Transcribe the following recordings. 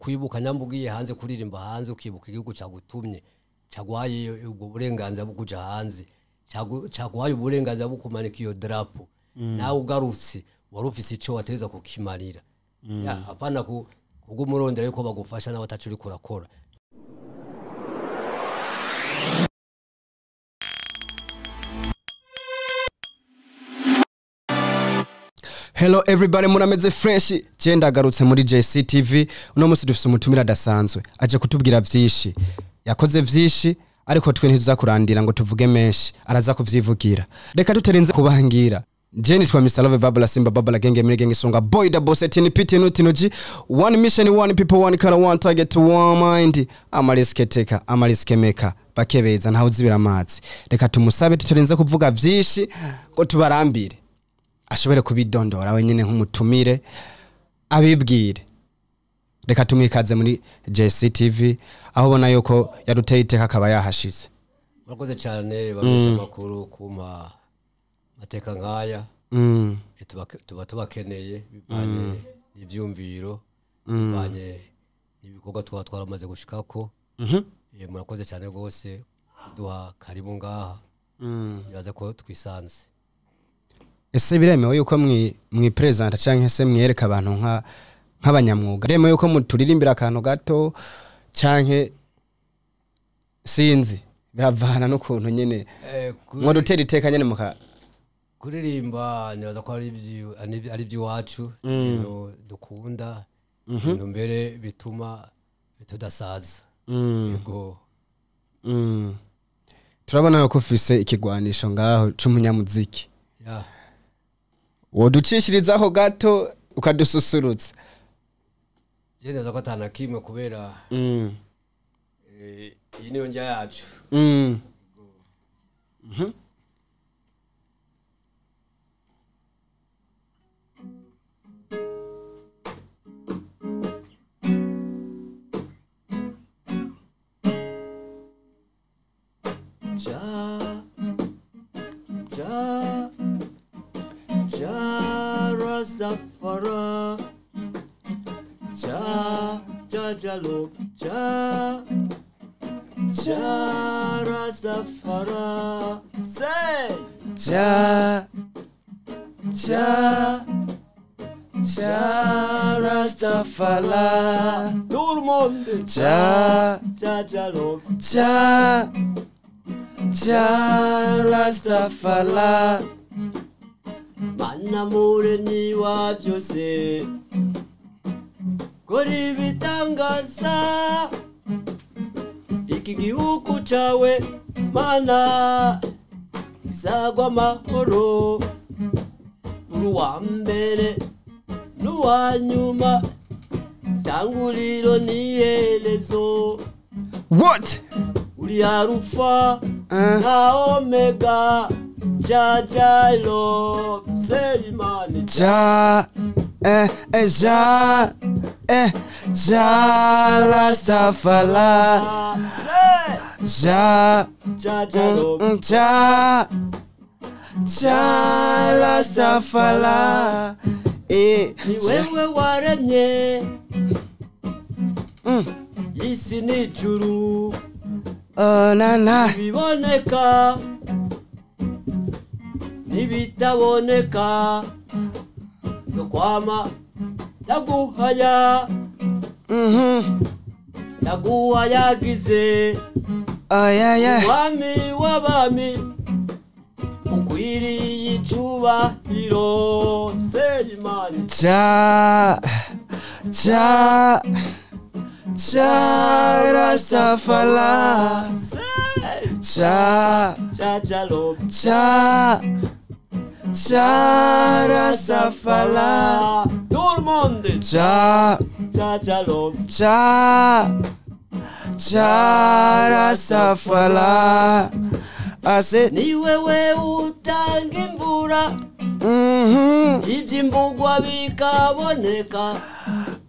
Kwibuka nyambugiye hanze kuririmba hanze, ukibuka igihugu cagutumye, cagwaye ubwo burenganzira bwo kuja hanze, cagwaye uburenganzira bwo kumanika iyo drapo, nawe ugarutse wari ufise ico wateza kukimarira. Apana kugumurondera yuko bagufasha nawe ataco uriko urakora. Hello everybody, murameze fresh. Je ndagarutse muri JCTV. Uno munsi dufise umutumira adasanzwe aje kutubwira vyinshi, yakoze vyinshi, ariko twe ntituzakurandira ngo tuvuge menshi, araza kuvyivugira. Reka tuterinze kubangira. Je nitwa Mr. Love Babla Simba Babla Genge Mire Genge Songa Boy da Boss Tini Piti Nuti G. One mission, one people, one color, one target, one mind. Amariske teka, amariske meka, bakebeza ntaho uzibira amazi. Reka tumusabe tutarinze kuvuga vyinshi ngo tubarambire, ashobore kubidondora wenyine nk'umutumire abibwire. Reka tumwikaze muri JCTV aho ubona yuko yaduteye iteka akaba yahashize. Murakoze cyane bamesha makuru kuma mateka nkaya. Tuba tubakeneye bivanye n'ivyumviro, bivanye n'ibikorwa tuba twaramaze gushikako. Murakoze cyane gose duha karibu ngaha. Nibaza ko twisanze. Ese biremewe yuko mwi present canke se mwiereka abantu nk'abanyamwuga? Biremewe yuko muturirimbira akantu gato canke sinzi, biravana n'ukuntu nyene mwo dutera iteka nyene muka kuririmba. Nibaza ko ari iby'iwacu, ibintu dukunda, ibintu mbere bituma tudasaza. Yego. Turabona yuko ufise ikigwanisho ngaho c'umunyamuziki. Woducishirizaho gato ukadususurutsa. Je neza ko atana kimwe kubera iyi niyo njya yacu. Ja ja Ja Rastafari, Ja Ja Ja Love, Ja Ja Rastafari, say Ja Ja Ja Rastafari, tout le monde, Ja Ja Ja Love, Ja Ja Rastafari. Mana muremyi wa byose, kora ibitangaza iki gihugu cawe mana gisagwa amahoro, uri uwa mbere n'uwa nyuma, tanguriro n'iherezo. What? Uri Arufa na Omega. Ja ja love, say man. Ja ja ja Rastafari, say ja ja ja love, ja ja Rastafari. Ni wewe waremye isi n'ijuru, na na biboneka nibitaboneka, zo kwama ndaguhaya, ndaguhayagize. Umwami w'abami ukwiriye icubahiro, Seyimani. Ja ja ja Rastafari, ja Ja Ja Love, ja Ja Rastafari, tout le monde, Ja Ja Ja Love, Ja Ja Rastafari. Ase ni wewe utanga imvura, ibyimbugwa bikaboneka.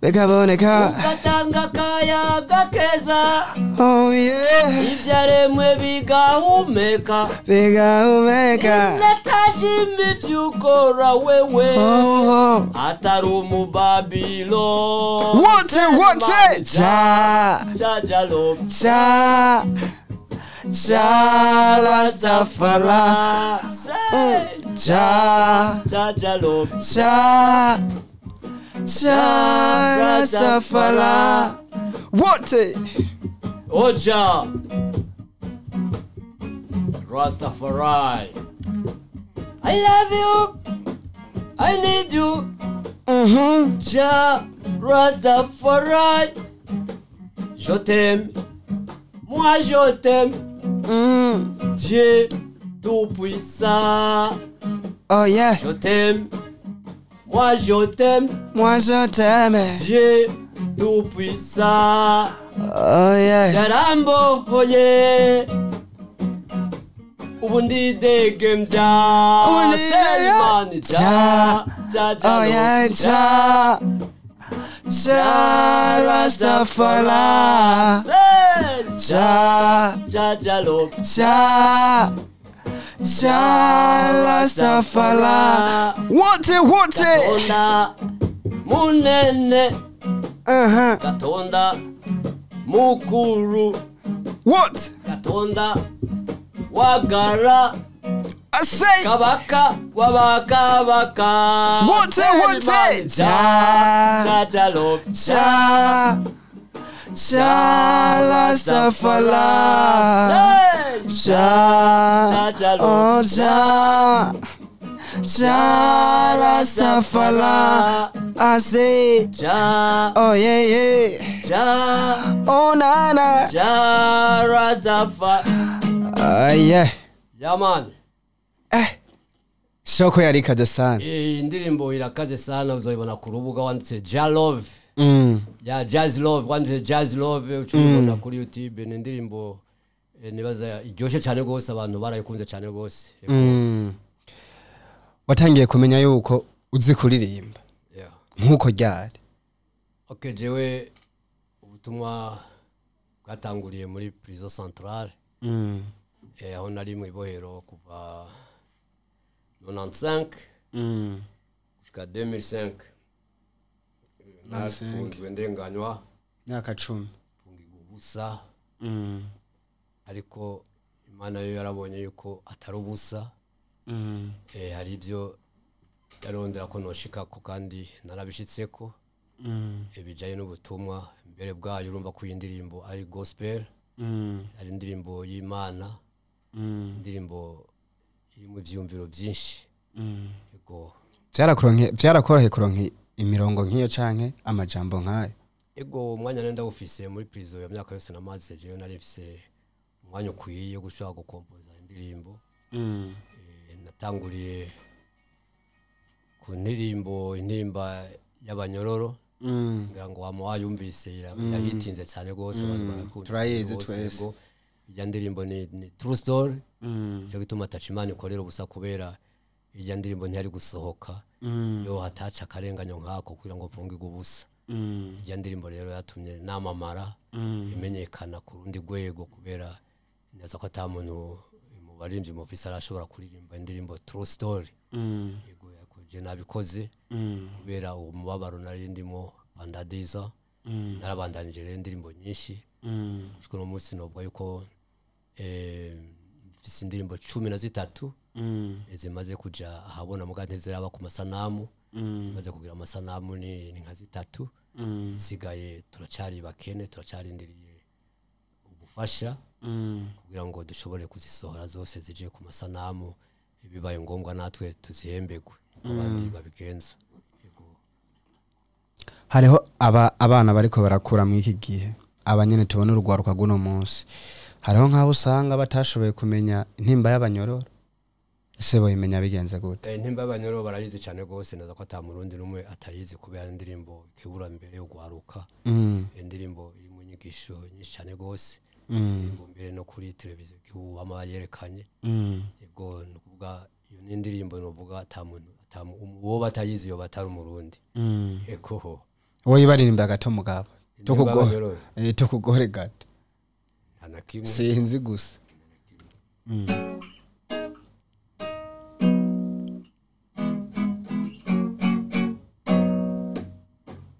Bikaboneka. Ugatanga akayaga keza. Oh yeah. Ivyaremwe bigahumeka. Bigahumeka. Natashima ivyo ukora wewe. Oh, oh. Atari umubabilo. Wote wote. Jah. Jah Jah love. Jah. Jah Rastafari. Jah. Jah Jah love. Jah. Jah Rastafari. Wote. Oh Jah Rastafari. I love you. I need you. Jah Rastafari. Je t'aime. Moi je t'aime. Dieu tout-puissant. Oh yeah. Je t'aime. Moi je t'aime. Moi je t'aime. Dieu tout-puissant. Oh yeah. Yarambohoye. Ubu ndidegembya. Ubu Jah, Jah, Jah, Oh yeah. Jah. Jah Rastafari. Jah. Jah Jah love. Jah. Jah Rastafari. Wote wote. Katonda munene. Katonda mukuru. What? Katonda wagara. I say. Kabaka wabakabaka. Wote wote. Jah Jah. Jah love. Jah. Jah Rastafari. Jah. Oh Jah. Jah Rastafari. I say. Jah. Oh yeah yeah. Jah. Oh na na. Jah Rastafari. Ah yeah. Yeah man. Shoko yarikaze sana. Iyi ndirimbo irakaze sana, uzoibona ku rubuga wanditse Jah Love. Ya Jazz Love, wanditse Jazz Love ucubona kuri YouTube. Ni indirimbo nibaza iryoshe cyane gose, abantu barayikunze cyane gose. Watangiye kumenya yuko uzi kuririmba. Yeah. Nkuko ryari? Okay, jewe ubutumwa bwatanguriye muri prison centrale. Aho nari mu ibohero kuva 95 gushika 2005. Nafunzwe ndenganywa myaka 10, mfungirwa ubusa. Ariko Imana yo yarabonye yuko atari ubusa. Hari ibyo yarondera ko noshikako kandi narabishitseko. Bijanye n'ubutumwa mbere bwayo, urumva ko iyi ndirimbo ari gospel. Ari indirimbo y'Imana. Indirimbo iri mu vyumviro byinshi. Ego. Vyarakoroheye kuronka imirongo nk'iyo canke amajambo nk'ayo? Ego, umwanya nari ndawufise muri prison ya myaka yose namaze, jewe nari mfise umwanya ukwiye wo gushobora gukompoza indirimbo. Natanguriye ku ndirimbo Intimba y'Abanyororo. Ngira ngo wama wayumvise, irahitinze cyane rwose, abantu barakunda. Turayizi twese. Ego. Irya ndirimbo ni true story. Cyo gituma ataca Imana ikorera ubusa, kubera irya ndirimbo ntiyari gusohoka yo hataca akarenganyo nkako kugira ngo mfungirwe ubusa. Irya ndirimbo rero yatumye namamara, imenyekana ku rundi rwego, kubera neza ko ata muntu mu baririmbyi mufise arashobora kuririmba indirimbo true story. Yego, yakoje nabikoze kubera uwo mubabaro nari ndimo bandadiza. Narabandanije rero indirimbo nyinshi. Gushika uno munsi novuga yuko mfise indirimbo 13 zimaze kuja ahabona, muga ntiziraba ku masanamu. Zimaze kugira amasanamu ni nka 3. Zisigaye turacari bakene, turacarindiriye ubufasha kugira ngo dushobore kuzisohora zose zije ku masanamu, bibaye ngombwa natwe tuzihembegwe abandi babigenza. Yego. Hariho abana bariko barakura muri iki gihe, abanyene tubona urugwaruka guno munsi, hariho nk'abo usanga batashoboye kumenya Intimba y'Abanyororo. Ese boyimenya bigenze gute? Intimba y'Abanyororo barayizi cyane gose, naza ko ata murundi numwe atayizi, kubera indirimbo kebura mbere yo gwaruka. Indirimbo iri mu nyigisho nyinshi cyane gose. Indirimbo mbere no kuri televiziyo gihugu bama bayerekanye. Yego, nukuvuga iyo ni indirimbo novuga ata muntu uwo batayizi yo batari umurundi. Eko. Wowe baririmba gato mugabo. Tukugore. Tukugore gato. Nta kimwe. Sinzi gusa.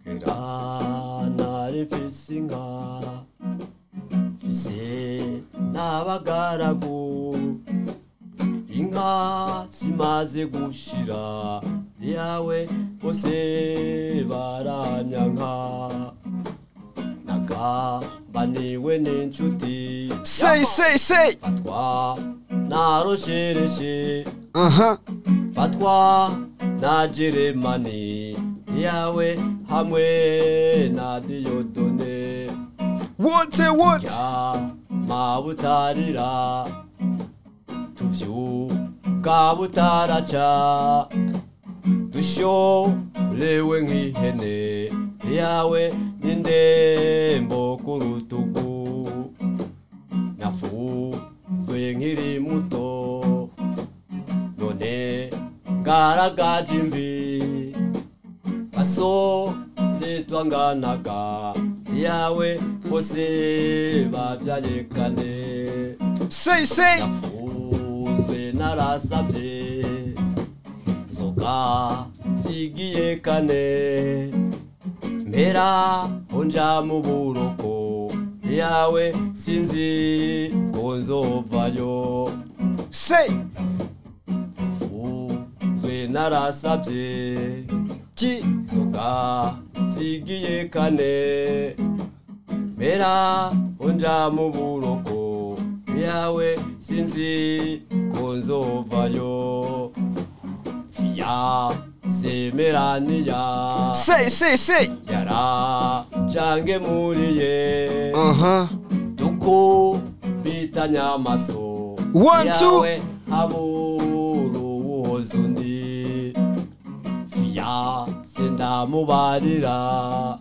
Kera nari mfise inka, mfise n'abagaragu, inka zimaze gushira yawe bose baranyanka, nagambaniwe n'inshuti. Say say say. Fatwa naroshereshe. Aha. Fatwa na Jeremani yawe hamwe na Diyodone. What what? Ya mabutarira tuvyuka butaraca, dushorewe nk'ihene yawe n'indembo ku rutugu, nafunzwe nkiri muto none ngaragaje imvi, basore twanganaga yawe bose babyaye kane. Say say. Nafunzwe narasabye nzoga sigiye kane, mera onja mu buroko yawe sinzi ko nzovayo. Say. Nafunzwe narasabye ki nzoga sigiye kane, mera onja mu buroko yawe sinzi ko nzovayo. Fia semeraniya. Say say say. Yara cange muriye. Aha. Dukubitanya amaso 1 2 yawe haburu uhozundi. Fia sendamubarira.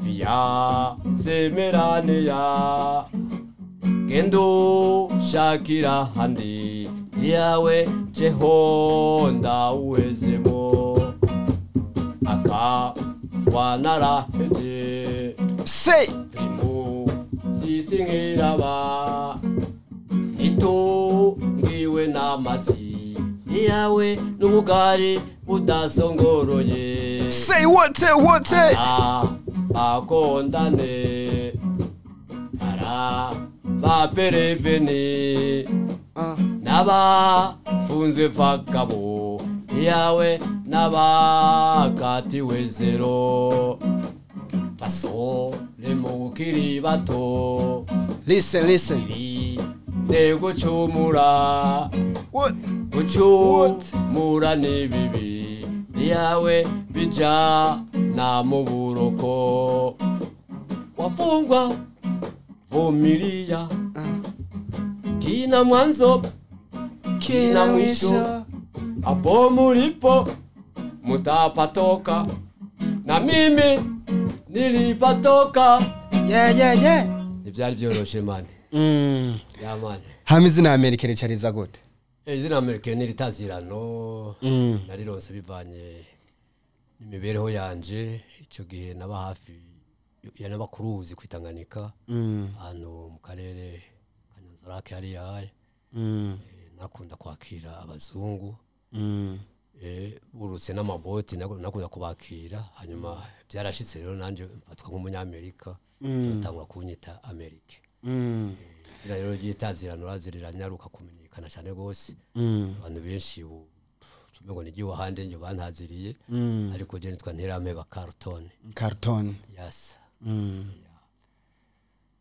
Fia semeraniya. Gendo shakira handi yawe jehonda uwezemo, aka wanaraheje. Say. Primu sisingiraba itungiwe n'amazi yawe n'ubugari budasongoroye. Say what what. Bakondane ara bapereveni n'abafunzwe vakabo yawe n'abakatiwe zero, basore mukiri bato. Listen listen. Ne gucumura. What? Gucumura ni bibi yawe bija na mu buroko, wafungwa vumilia kina mwanzo kina mwisho, hapo mulipo mutapatoka na mimi nilipatoka. Yeah yeah yeah. Ibyari byoroshe mane. Ya mane. Hama izina Amerika ricariza gute? Izina Amerika ni ritazirano narironse bivanye n'imibereho yanje. Ico gihe naba hafi ya n'abakuruzi kwitanganika hano mu karere ka Nyanzarake hariya. Nakunda kwakira abazungu burutse n'amaboti, nakunda kubakira. Hanyuma byarashitse rero nanje mfatwa nk'umunyamerika, batangwa kunyita Amerika. Izina rero ry'itazirano raziranyaruka kumenyekana cyane gose. Abantu benshi ubu ngo nigiwe hande nyo bantaziriye, ariko je nitwa Nterampeba Carlton. Carlton. Yes.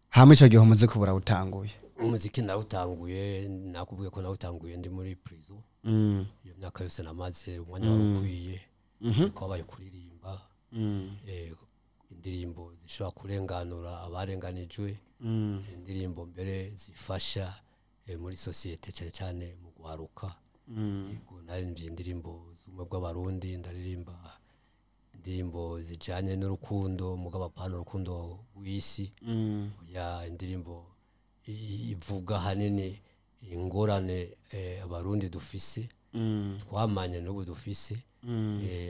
Hamwe ico gihe umuziki burawutanguye? Umuziki nawutanguye, nakubwiye ko nawutanguye ndi muri prison. Iyo myaka yose namaze umwanya wari ukwiye ko abaye kuririmba indirimbo zishobora kurenganura abarenganijwe, indirimbo mbere zifasha muri societe cyane cyane mu guharuka. Yego, naririmbye indirimbo z'ubumwe bw'Abarundi, ndaririmba indirimbo zijanye n'urukundo, mugabo apana urukundo rw'isi. Ya indirimbo ivuga hanini ingorane Abarundi dufise, twamanye n'ubu dufise.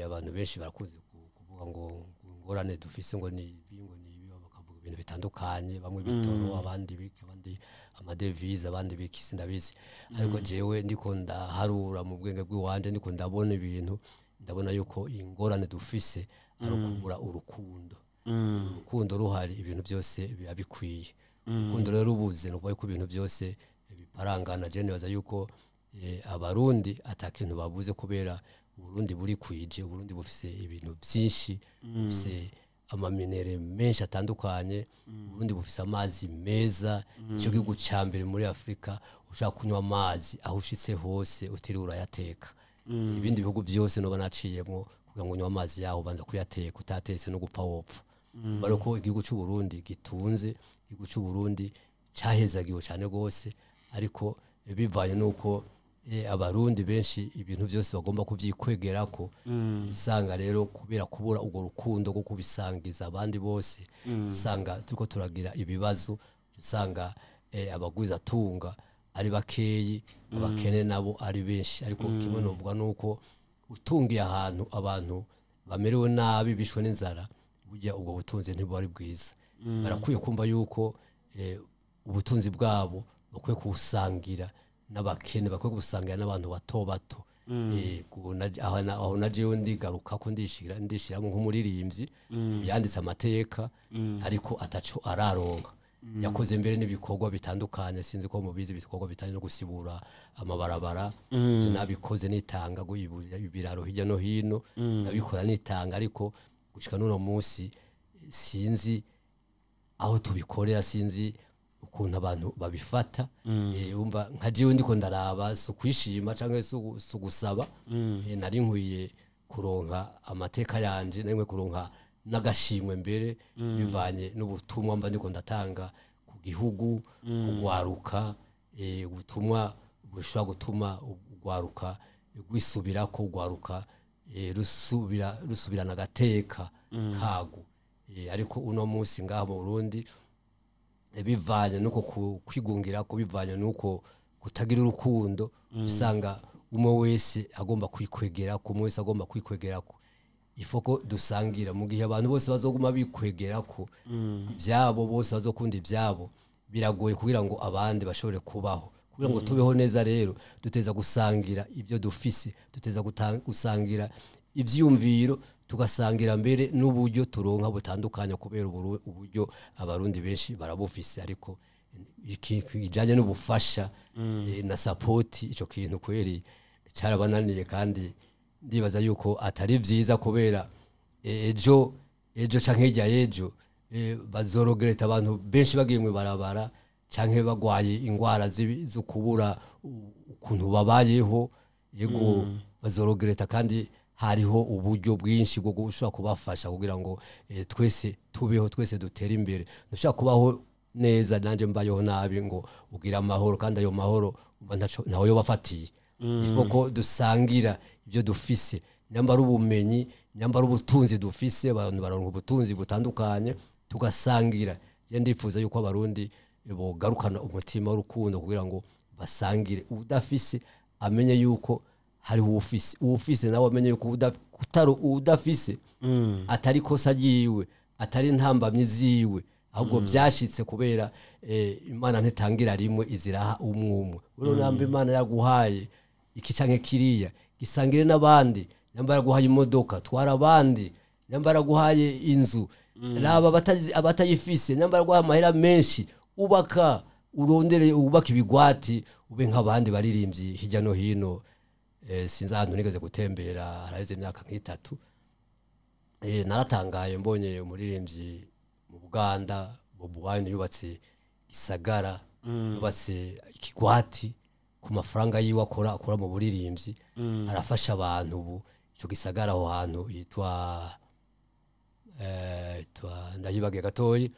Abantu benshi barakunze kuvuga ngo Ingorane dufise ngo ni ibi, ngo ni ibi, bakavuga ibintu bitandukanye, bamwe bitoro, abandi biki, abandi amadevize, abandi biki, sindabizi. Ariko jewe ndiko ndaharura mu bwenge bw'iwanje, ndiko ndabona ibintu, ndabona yuko ingorane dufise ari ukubura urukundo. Urukundo ruhari, ibintu byose biba bikwiye. Urukundo rero rubuze, ni ukuvuga yuko ibintu byose biparangana. Je nibaza yuko Abarundi ata kintu babuze, kubera Uburundi buri kwije, Uburundi bufise ibintu byinshi, bufise amaminerais menshi atandukanye, Uburundi bufise amazi meza. Ico gihugu ca mbere muri Afurika ushaka kunywa amazi aho ushitse hose utiriwe urayateka. Ibindi bihugu byose noba naciyemwo, kugira ngo unywe amazi yaho ubanza kuyateka, utatetse no gupfa wopfa. Bariko igihugu c'u Burundi gitunze, igihugu c'u Burundi cyahezagiwe cyane gose, ariko bivanye nuko Abarundi benshi ibintu byose bagomba kubyikwegerako, usanga rero kubera kubura urwo rukundo rwo kubisangiza abandi bose, usanga turiko turagira ibibazo. Usanga abagwizatunga ari bakeyi, abakene nabo ari benshi. Ariko kimwe novuga nuko utungiye ahantu abantu bamerewe nabi, bishwe n'inzara, burya ubwo butunzi ntibuba ari bwiza. Barakwiye kumva yuko ubutunzi bwabo bakwiye kubusangira n'abakene, bakwiye kubusangira n'abantu bato bato. Aho na jewe ndigaruka ko ndishiramo nk'umuririmbyi yanditse amateka, ariko ataco araronka. Yakoze mbere n'ibikorwa bitandukanye, sinzi ko mubizi, ibikorwa bitanye no gusibura amabarabara. Ivyo nabikoze nitanga, guyiburira ibiraro hirya no hino nabikora nitanga, ariko gushika n'uno munsi sinzi aho tubikorera, sinzi ukuntu abantu babifata. Umva, nka jewe ndiko ndaraba, si ukwishima canke si ugusaba. Nari nkwiye kuronka amateka yanje, nari nkwiye kuronka n'agashimwe mbere, bivanye n'ubutumwa mba ndiko ndatanga ku gihugu, kugwaruka, ubutumwa bushobora gutuma ugwaruka rwisubirako, ugwaruka rusubirana agateka kago. Ariko uno munsi ngaha mu Burundi, bivanye nuko kwigungira ko, bivanye nuko kutagira urukundo, usanga umwe wese agomba kwikwegera ko, umwe wese agomba kwikwegera ko. Ifoko dusangira. Mu gihe abantu bose bazoguma bikwegera ko ibyabo, bose bazokunda ibyabo, biragoye kugira ngo abandi bashobore kubaho. Kugira ngo tubeho neza rero, duteza gusangira ibyo dufise, duteza gusangira ivyumviro, tugasangira mbere n'uburyo turonka butandukanye, kubera uburyo Abarundi benshi barabufise, ariko kijanye n'ubufasha na support, ico kintu kweri carabananiye. Kandi ndibaza yuko atari vyiza, kubera ejo canke hirya y'ejo bazorogereta abantu benshi bagiye mw'ibarabara canke bagwaye ingwara zo kubura ukuntu babayeho. Yego, bazorogereta kandi hariho uburyo bwinshi bwo gushobora kubafasha kugira ngo twese tubeho, twese dutere imbere. Ntushobora kubaho neza nanje mbayeho nabi ngo ugire amahoro, kandi ayo mahoro umva ntaho yo bafatiye. Ifo ko dusangira ibyo dufise, nyambara ubumenyi, nyambara ubutunzi dufise. Abantu baronka ubutunzi butandukanye, tugasangira. Je ndifuza yuko Abarundi bogarukana umutima w'urukundo kugira ngo basangire. Udafise amenye yuko hariho uwufise, uwufise nawe amenye yuko udafise atari kosa ryiwe, atari intambamyi ziwe, ahubwo byashitse kubera Imana ntitangira rimwe, iziraha umwe umwe. Rero namba Imana yaguhaye iki canke kiriya, gisangire n'abandi. Nyamba yaguhaye imodoka, twara abandi. Nyamba yaraguhaye inzu, raba abatayifise. Nyamba yaraguhaye amahera menshi, ubaka, urondere ubaka ibigwati, ube nk'abandi baririmbyi hirya no hino. Sinzi ahantu nigeze gutembera haraheze imyaka nk'itatu, naratangaye mbonye umuririmbyi mu Buganda, Bobi Wine, yubatse gisagara, yubatse ikigwati ku mafaranga yiwe akora mu buririmbyi, arafasha abantu. Ubu ico gisagara, aho hantu yitwa ndayibagiye gatoyi,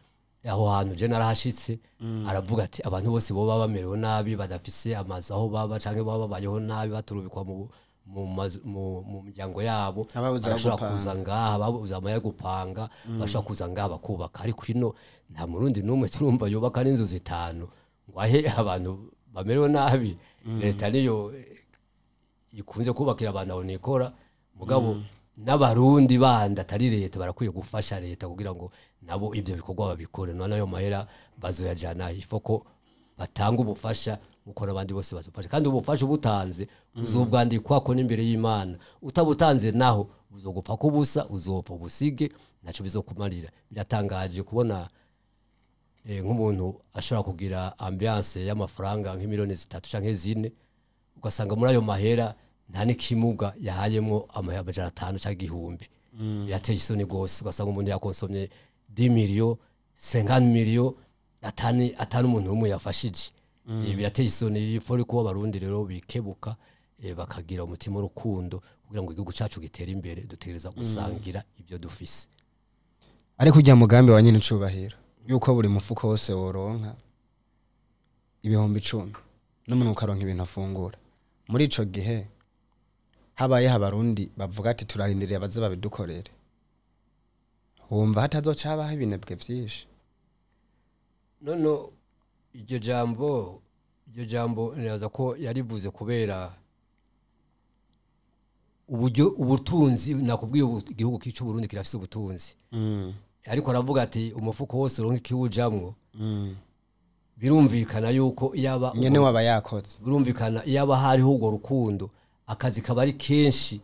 aho hantu je narahashitse. Aravuga ati abantu bose boba bamerewe nabi, badafise amazu aho baba, canke baba babayeho nabi, baturubikwa mu miryango yabo, Ababuze aho barashobora gupanga. kuza ngaha. Babuze amahera yo gupanga, bashobora kuza ngaha bakubaka. Ariko ino nta Murundi n'umwe turumva yubaka n'inzu zitanu ngo ahe abantu bamerewe nabi. Leta niyo ikunze kubakira abantu, aho nikora mugabo. N'abarundi bandi atari leta barakwiye gufasha leta kugira ngo nabo ibyo bikorwa babikore. None ayo mahera bazoyajana? Ifoko batanga ubufasha nkuko n'abandi bose bazofasha, kandi ubufasha ubutanze uzobwandikwako n'imbere y'Imana. Utabutanze naho uzogupfa kubusa, uzopfa ubusige, ntaco bizokumarira. Biratangaje kubona nk'umuntu ashobora kugira ambiance y'amafaranga nk'imiliyoni 3 canke 4, ugasanga muri ayo mahera nta n'ikimuga yahayemwo 500 canke 1000. Birateye isoni gose. Ugasanga umuntu yakonsomye 10 millions, 50 millions, atani umuntu umwe yafashije. Birateye isoni. Ifo ko abarundi rero bikebuka, bakagira umutima w'urukundo kugira ngo igihugu cacu gitere imbere. Dutegereza gusangira ibyo dufise. Ariko ujya mugambi wa nyine icubahiro yuko buri mufuko wose woronka 10,000 n'umuntu ukaronka ibintu afungura, muri ico gihe habaye abarundi bavuga ati turarindiriye abaze babidukorere, wumva hatazoca habaho ibinebwe vyinshi? Nono iryo jambo nibaza ko yarivuze kubera uburyo ubutunzi. Nakubwiye, igihugu cy'u Burundi kirafise ubutunzi, ariko aravuga ati umufuko wose uronka ikiwujamwo. Birumvikana yuko iyaba nyene waba yakoze. Birumvikana, iyaba hariho urwo rukundo akazi kaba ari kenshi.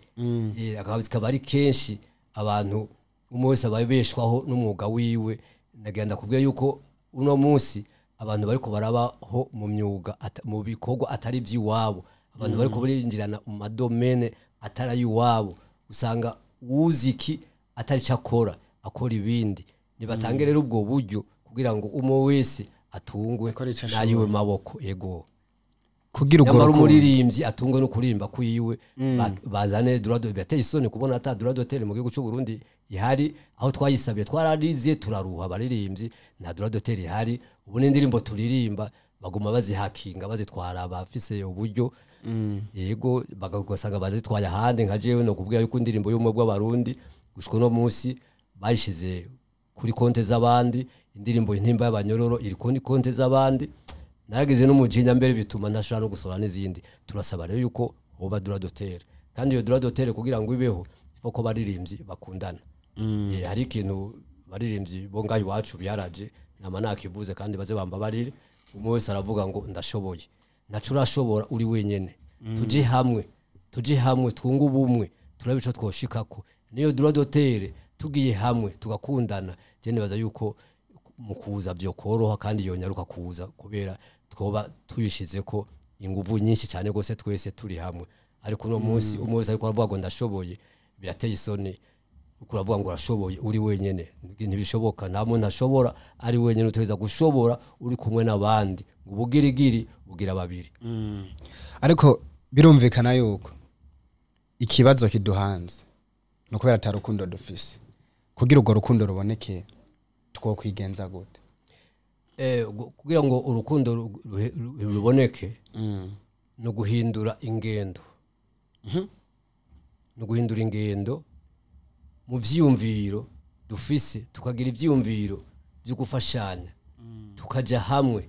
Akazi kaba ari kenshi, abantu umwe wese aba abeshwaho n'umwuga wiwe. Nagenda kubwira yuko uno munsi abantu bariko barabaho mu myuga mu bikorwa atari iby'iwabo, abantu bariko barinjirana mu ma domaines atari ay'iwabo. Usanga uwuzi iki atari cyo akora, akora ibindi. Nibatange rero ubwo buryo kugira ngo umwe wese atungwe Akore ico n'ayiwe maboko, ego. Kugira urwo Nyamara rukundo. umuririmbyi atungwe no kurimba kwiwe, bazane droit de. Birateye isoni kubona ata droit d'auteur mu gihugu cy'u Burundi ihari, aho twayisabiye twararize turaruha abaririmbyi, nta droit d'auteur ihari. Ubu n'indirimbo turirimba baguma bazihakinga, bazitwara abafise uburyo, yego, bagasanga bazitwaye ahandi. Nka jewe no kubwira yuko indirimbo y'ubumwe bw'abarundi gushika uno munsi bayishize kuri konte z'abandi. Indirimbo Intimba y'Abanyororo iri kuri konte z'abandi. Naragize n'umujinya mbere bituma ntashobora no gusohora n'izindi. Turasaba rero yuko hoba droit d'auteur, kandi iyo droit d'auteur kugira ngo ibeho ifo ko baririmbyi bakundana. Hari ikintu baririmbyi bo ngaho iwacu byaraje, nama nakivuze kandi baze bamba barire. Umwe wese aravuga ngo ndashoboye. Ntaco urashobora uri wenyene. Tuje hamwe, tuje hamwe, twunge ubumwe, turabe ico twoshikako. Niyo droit d'auteur, tugiye hamwe tugakundana, je nibaza yuko mu kuza byo koroha kandi yonyaruka kuza, kubera twoba tuyishizeko inguvu nyinshi cyane gose twese turi hamwe. Ariko uno munsi umwe wese ariko aravuga ngo ndashoboye. Birateye isoni kuravuga ngo urashoboye uri wenyene, ntibishoboka. Nta muntu ashobora ari wenyene, utegereza gushobora uri kumwe n'abandi. Ngo ubugirigiri bugira babiri. Ariko birumvikana yuko ikibazo kiduhanze ni ukubera ata rukundo dufise. Kugira urwo rukundo ruboneke twokwigenza gute? Kugira ngo urukundo ruboneke no guhindura ingendo, no guhindura ingendo mu vyiyumviro dufise, tukagira ivyiyumviro byo gufashanya, tukaja hamwe,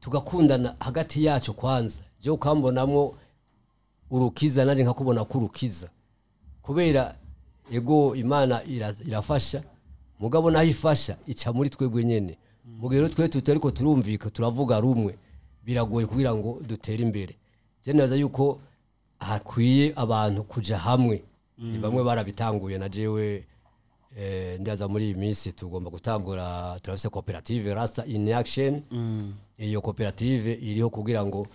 tugakundana hagati yacu. Kwanza je ukambonamwo urukiza, nanje nkakubona ko urukiza, kubera ego Imana irafasha, mugabo naho ifasha ica muri twebwe nyene. Mu gihe rero twe tutariko turumvika, turavuga rumwe, biragoye kugira ngo dutere imbere. Je nibaza yuko hakwiye abantu kuja hamwe. Bamwe barabitanguye, na jewe ndaza muri iyi minsi tugomba gutangura. Turafise koperative Rasta in Action. Iyo koperative iriho kugira ngo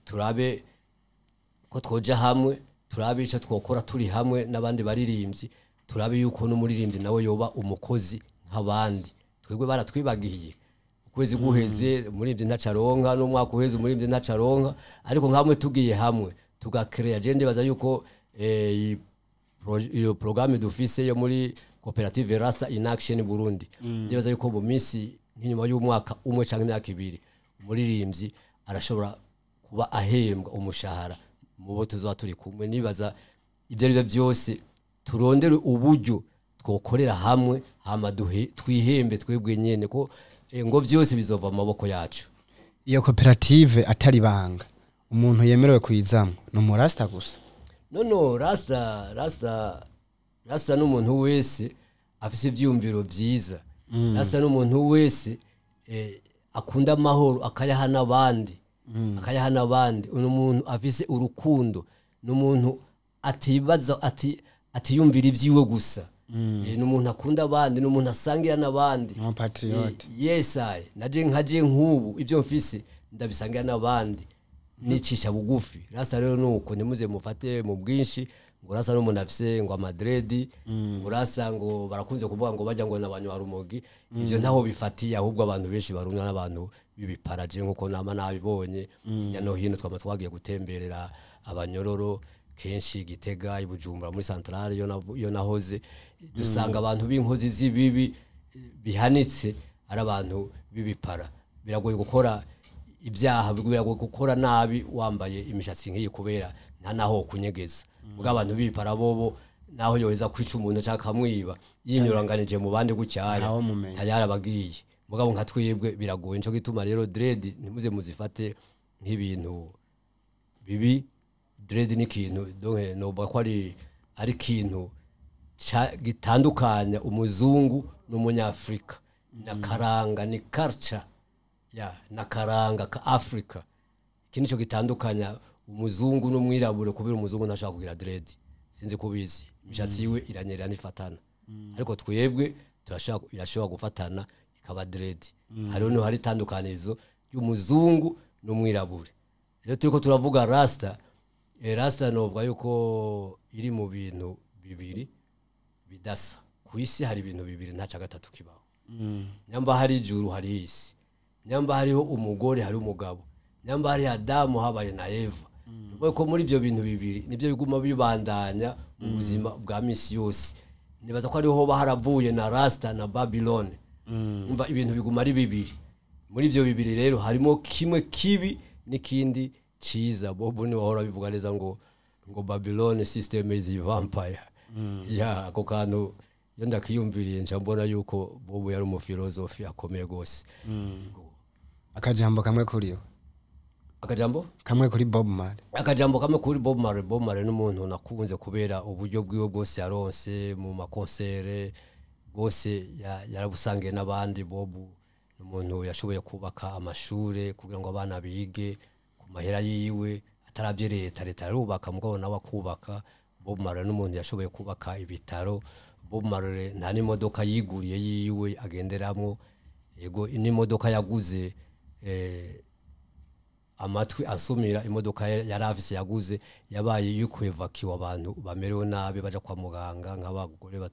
turabe ko twoja hamwe, turabe icyo twokora turi hamwe n'abandi baririmbyi, turabe yuko n'umuririmbyi nawe yoba umukozi nk'abandi. Twebwe baratwibagiye, ukwezi guheze umuririmbyi ntacaronka, n'umwaka uheze umuririmbyi ntacaronka. Ariko nkamwe tugiye hamwe tugakereya, je ndibaza yuko iyo programme dufise yo muri koperative Rasta in Action Burundi, ndibaza yuko mu minsi nk'inyuma y'umwaka umwe cyangwa imyaka 2 umuririmbyi arashobora kuba ahembwa umushahara mu bo tuzoba turi kumwe. Nibaza ibyo ari byo byose turondere uburyo twokorera hamwe, hama twihembe twebwe nyene, ko ngo byose bizova mu maboko yacu. Iyo koperative, atari banga, umuntu yemerewe kuyizamwo ni umurasta gusa? No, rasta n'umuntu wese afise ivyumviro vyiza. Rasta n'umuntu wese akunda amahoro, akayaha n'abandi, akayaha n'abandi. Uno muntu afise urukundo, n'umuntu atibaza ati atiyumvira ivyiwe gusa. N'umuntu akunda abandi, n'umuntu asangira n'abandi. Ni patriote. Yes, I naje nkaje nk'ubu ibyo mfise ndabisangira n'abandi, nicisha bugufi. Rasta rero nuko ntimuze mufate mu bwinshi ngo rasta n'umuntu afise ngo amadredi, ngo rasta ngo barakunze kuvuga ngo bajya ngo n'abanywa rumogi. Ibyo ntaho bifatiye, ahubwo abantu benshi barumwa n'abantu bibiparaje, nkuko nama nabibonye hirya no hino. Twama twagiye gutemberera abanyororo kenshi, Gitega, i Bujumbura, muri centrale iyo nahoze, dusanga abantu b'inkozi z'ibibi bihanitse ari abantu b'ibipara. Biragoye gukora ibyaha, biragoye gukora nabi wambaye imishatsi nk'iyi, kubera nta naho kunyegeza. Ubwo abantu b'ibipara bobo, naho yoheza kwica umuntu cyangwa akamwiba, yinyuranganije mu bandi gucyaya, Ntawe mumenya. tayari abagiye. Mugabo nka twebwe biragoye. Nico gituma rero dread ntimuze muzifate nk'ibintu bibi. Dread ni ikintu, donc novuga ko ari ikintu gitandukanya umuzungu n'umunyafrika, na karanga, ni culture ya na karanga ka Afrika. Iki nico gitandukanya umuzungu n'umwirabure, kubera umuzungu ntashaka kugira dread, sinzi kubizi, imishatsi yiwe iranyerera ntifatana, ariko twebwe turashaka, irashobora gufatana ikaba dread. Hariho no hari itandukanizo ry'umuzungu n'umwirabure. Rero turiko turavuga rasta, rasta novuga yuko iri mu bintu bibiri bidasa. Ku isi hari ibintu bibiri, nta gatatu kibaho. Nyamba hari ijuru, hari isi. Nyamba hariho umugore, hari umugabo. Nyamba hari Adamu, habaye na Eva. Nukuvuga ko muri ibyo bintu bibiri nibyo biguma bibandanya mu buzima bwa misi yose. Nibaza ko ariho hoba haravuye na rasta na Babylone. Umva, ibintu biguma ari bibiri. Muri ibyo bibiri rero harimo kimwe kibi n'ikindi ciza. Bobo ni wahora bivuga neza ngo Babylone system is a vampire. Ya, ako kantu iyo ndakiyumviriye nca mbona yuko Bobo yari umufilozofi akomeye gose. Akajambo kamwe kuri yo. Akajambo? Kamwe kuri Bob Marley. Akajambo kamwe kuri Bob Marley. Bob Marley n'umuntu nakunze kubera uburyo bwiwe bwose yaronse mu makonsere bwose yarabusangiye n'abandi. Bob n'umuntu yashoboye kubaka amashure kugira ngo abana bige ku mahera yiwe, atarabye leta. Leta yarubaka, mugabo nawe akubaka. Bob Marley n'umuntu yashoboye kubaka ibitaro. Bob Marley nta n'imodoka yiguriye yiwe agenderamwo. Yego, n'imodoka yaguze, amatwi asumira, imodoka yari afise yaguze yabaye yukwevakiwa abantu bamerewe nabi baja kwa muganga, nk'abagore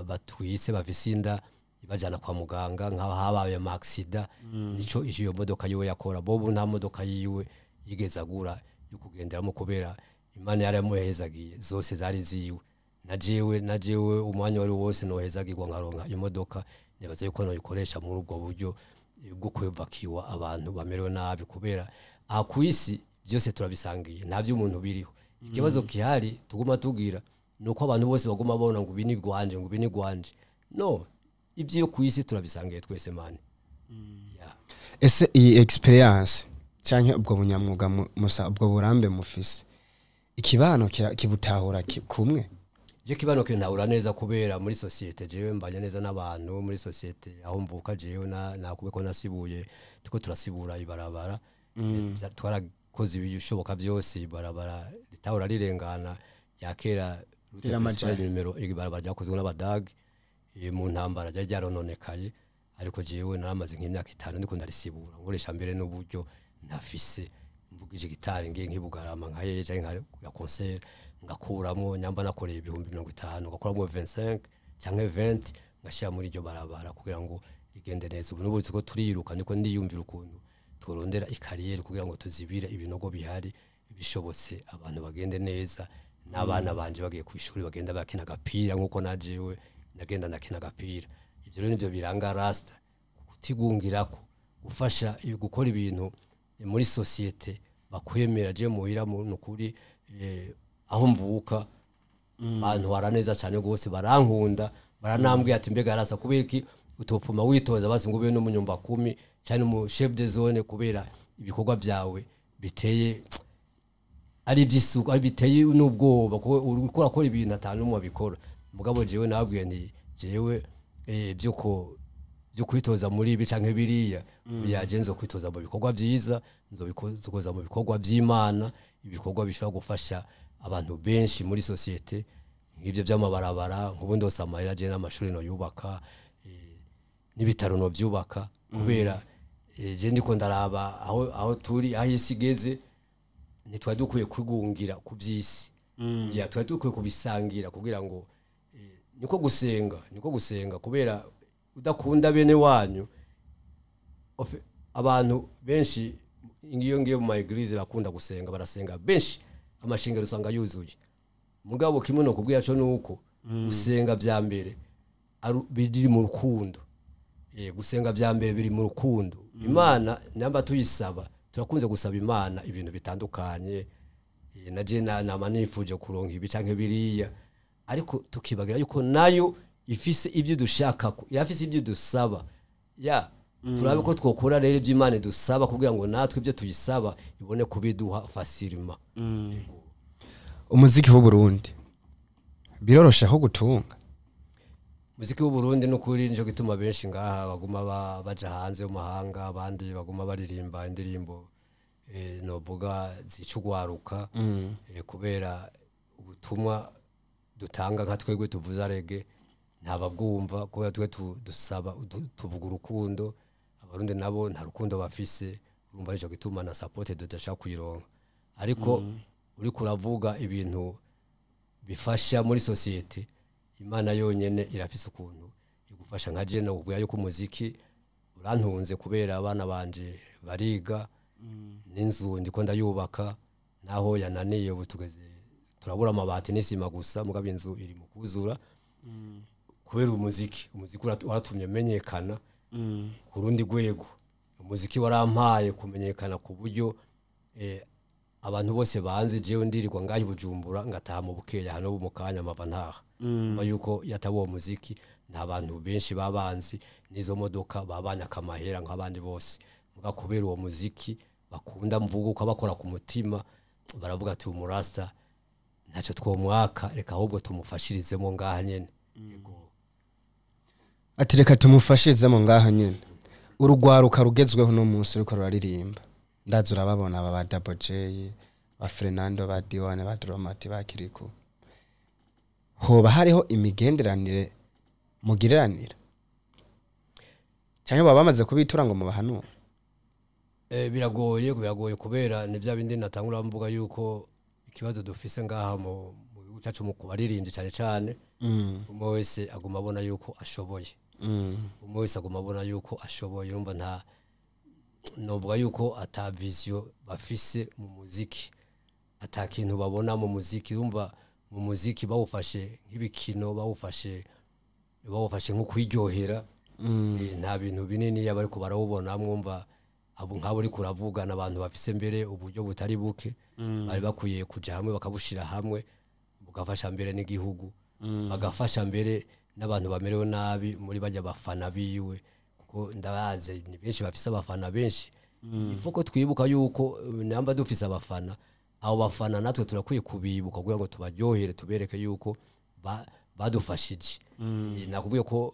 batwise bafise inda ibajana kwa muganga, nk'ahabaye ama accident. Nico iyo modoka yiwe yakora. Bobu nta modoka yiwe yigeze agura yo kugenderamo, kubera Imana yaramuhezagiye, zose zari ziwe. Na jewe umwanya wari wose nohezagirwa nkaronka imodoka, nibaza yuko noyikoresha muri ubwo buryo bwo kwevakiwa abantu bamerewe nabi, kubera aha ku isi byose turabisangiye, nta by'umuntu biriho. Ikibazo gihari tuguma tubwira ni uko abantu bose baguma babona ngo ibi ni gwanje, ngo ibi ni gwanje. No ibyo ku isi turabisangiye twese, man. Yeah. Ese iyi experience canke ubwo bunyamwuga musa, ubwo burambe mufise, ikibano kibutahura kumwe? Je kibano kintahura neza, kubera muri société jewe mbanye neza n'abantu muri société aho mvuka. Jewe na nakube ko nasibuye, tuko turasibura ibarabara. Twarakoze ibishoboka byose, ibarabara ritahora rirengana rya kera, route Riramaja. principale numero, ibarabara ryakozwe n'abadage mu ntambara, ryari ryarononekaye, ariko jewe naramaze nk'imyaka 5 ndiko ndarisibura, nkoresha mbere n'uburyo ntafise, mvugije gitari ngiye nk'ibugarama nka yeje nka concert, ngakuramo nyamba nakoreye 50,000, ngakuramo 25 canke 20, ngashyira muri iryo barabara kugira ngo rigende neza. Ubu n'ubu turiko turiruka, niko ndiyumvira ukuntu tworondera i carrière kugira ngo tuzibire ibinogo bihari, bishobotse abantu bagende neza, n'abana banje bagiye ku ishuri bagenda bakina agapira nk'uko najewe nagenda ndakina agapira. Ibyo rero nivyo biranga rasta: kutigungirako, gufasha, gukora ibintu muri société bakwemera. Je muhira nukuri, aho mvuka bantwara neza cyane rwose, barankunda, baranambwiye ati: "Mbega rasa, kubera iki utopfuma witoza basi ngo ube n'umunyumba kumi cyane, umu chef de zone, kubera ibikorwa byawe biteye Ari iby'isuku, ari biteye n'ubwoba, kuko uriko urakora ibintu atanu n'umwe abikora. Mugabo jewe nababwiye nti jewe byo kwitoza muri ibi canke biriya, yaje nzo kwitoza mu bikorwa byiza, nzo mu bikorwa by'Imana, ibikorwa bishobora gufasha abantu benshi muri societe, nk'ibyo by'amabarabara, nk'ubu ndose amahera je n'amashuri no yubaka, n'ibitaro no byubaka, kubera je ndiko ndaraba aho turi, aho isi igeze, ntitwari dukwiye kwigungira ku by'isi, ya twari dukwiye kubisangira, kugira ngo niko gusenga, kubera udakunda bene wanyu. Abantu benshi ngiyo ngiyo mu ma église bakunda gusenga, barasenga benshi, amashengero usanga yuzuye. Mugabo kimwe no kubwira cyo nuko gusenga bya mbere biri mu rukundo. Gusenga bya mbere biri mu rukundo. Imana namba tuyisaba, turakunze gusaba Imana ibintu bitandukanye. Na je nama nifuje kuronka ibi canke biriya, ariko tukibagira yuko nayo ifise ibyo dushaka, ko irafise ibyo dusaba. Ya turabe ko twokora rero ibyo Imana idusaba, kugira ngo natwe ibyo tuyisaba ibone kubiduha facilement. Umuziki w'u Burundi biroroshe ho gutunga? Muziki w'u Burundi n'ukuri nico gituma benshi ngaha baguma baja hanze mu mahanga, abandi baguma baririmba indirimbo novuga zica ugwaruka, kubera ubutumwa dutanga nka twebwe tuvuza reggae ntababwumva, kubera twe dusaba tuvuga urukundo, Abarundi nabo nta rukundo bafise. Urumva nico gituma na support tudashaka kuyironka. Ariko uriko uravuga ibintu bifasha muri société, Imana yonyene irafise ukuntu igufasha. Nka je nokubwira yuko umuziki urantunze, kubera abana banje bariga, n'inzu ndiko ndayubaka, naho yananiye. Ubu tugeze turabura amabati n'isima gusa, mugabo inzu iri mu kuzura kubera umuziki. Umuziki waratumye menyekana ku rundi rwego. Umuziki warampaye kumenyekana ku buryo abantu bose banzi. Jewe ndirirwa ngaho i Bujumbura, ngataha mu bukeya hano mu kanya mava ntaha. Umva yuko yataba uwo muziki, nta bantu benshi babanzi, n'izo modoka babanya akamahera nk'abandi bose. Muga kubera uwo muziki bakunda, mvuga uko bakora ku mutima, baravuga ati umurasta ntacyo twomwaka, reka ahubwo tumufashirizemo ngaha nyene. Yego. Ati reka tumufashirizemo ngaha nyene. Urugwaruka rugezweho no munsi ruriko ruraririmba, ndazi urababona, aba ba Double J, ba Fernando, ba Diwane, ba Dromati, ba Kiriku, hoba hariho imigenderanire mugireranira, cyangwa baba bamaze kubitura ngo mubahanure? Biragoye, kubera ni bya bindi natangura mvuga yuko ikibazo dufise ngaha mu gihugu cyacu mu kubaririmbyi cyane cyane, umwe wese aguma abona yuko ashoboye. Umwe wese aguma abona yuko ashoboye. Urumva nta novuga yuko ata vision bafise mu muziki, ata kintu babona mu muziki. Urumva mu muziki bawufashe nk'ibikino, bawufashe nko kwiryohera. Nta bintu binini yaba ariko barawubona. Mwumva abo nk'abo uriko uravugana, abantu bafise mbere uburyo butari buke, bari bakwiye kuja hamwe bakabushira hamwe, bugafasha mbere n'igihugu, bagafasha mbere n'abantu bamerewe nabi muri bajya bafana biwe, kuko ndabazi ni benshi bafise abafana benshi. Ifo ko twibuka yuko namba dufise abafana, abo bafana natwe turakwiye kubibuka kugira ngo tubaryohere, tubereke yuko badufashije. Nakubwiye ko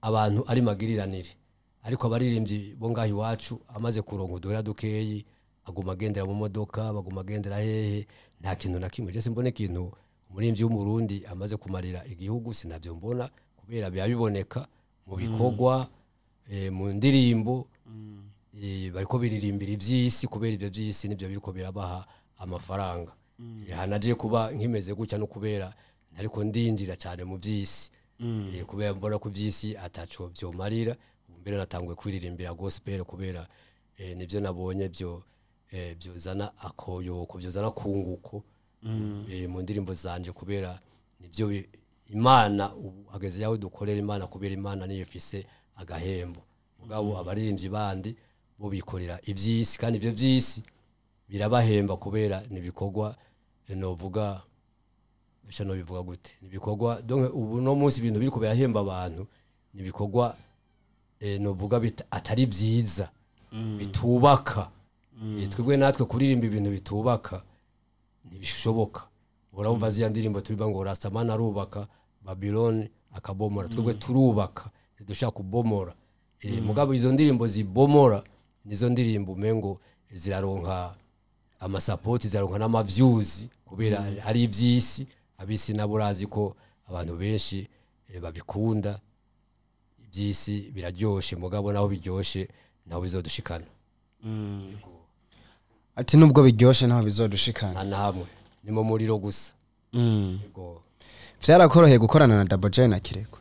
abantu ari magiriranire, ariko abaririmbyi bo ngaho iwacu amaze kuronka uduhera dukeyi, aguma agendera mu modoka, baguma agendera hehe, nta kintu na kimwe. Je simbona ikintu umuririmbyi w'Umurundi amaze kumarira igihugu, sinavyo mbona, kubera biba biboneka mu bikorwa, mu ndirimbo, bariko biririmbira ivy'isi, kubera ivyo vy'isi nivyo biriko birabaha amafaranga. Hanaje kuba nkimeze gutya no kubera ntariko ndinjira cyane mu vy'isi, kubera mbona ko ivy'isi ataco vyomarira. Ubu mbere natanguye kwiririmbira gospel, kubera nivyo nabonye byo byozana akoyoko, byozana kunguko mu ndirimbo zanje, kubera nivyo Imana ubu hageze yaho dukorera Imana, kubera Imana niyo ifise agahembo. Mugabo abaririmbyi bandi bo bikorera ivy'isi, kandi ivyo vy'isi birabahemba, kubera nibikorwa novuga esha no bivuga gute, nibikorwa. Donc ubu no munsi ibintu biriko birahemba abantu nibikorwa novuga atari vyiza, bitubaka. Twebwe natwe kuririmba ibintu bitubaka. Ntibishoboka. Urumva ziya ndirimbo turiba ngo Rastaman arubaka, Babylon akabomora. Twebwe turubaka, ntidushaka kubomora. Mugabo izo ndirimbo zibomora nizo ndirimbo umengo ziraronka amasapoti, ziraronka n'amavyuzi, kubera ari ivy'isi. Abisi nabo urazi ko abantu benshi babikunda. Iby'isi biraryoshe, mugabo naho biryoshe naho bizodushikana. Ati nubwo biryoshe naho bizodushikana. Nta na hamwe, ni mu muriro gusa. Yego. Vyarakoroheye gukorana na Double J na Kireko?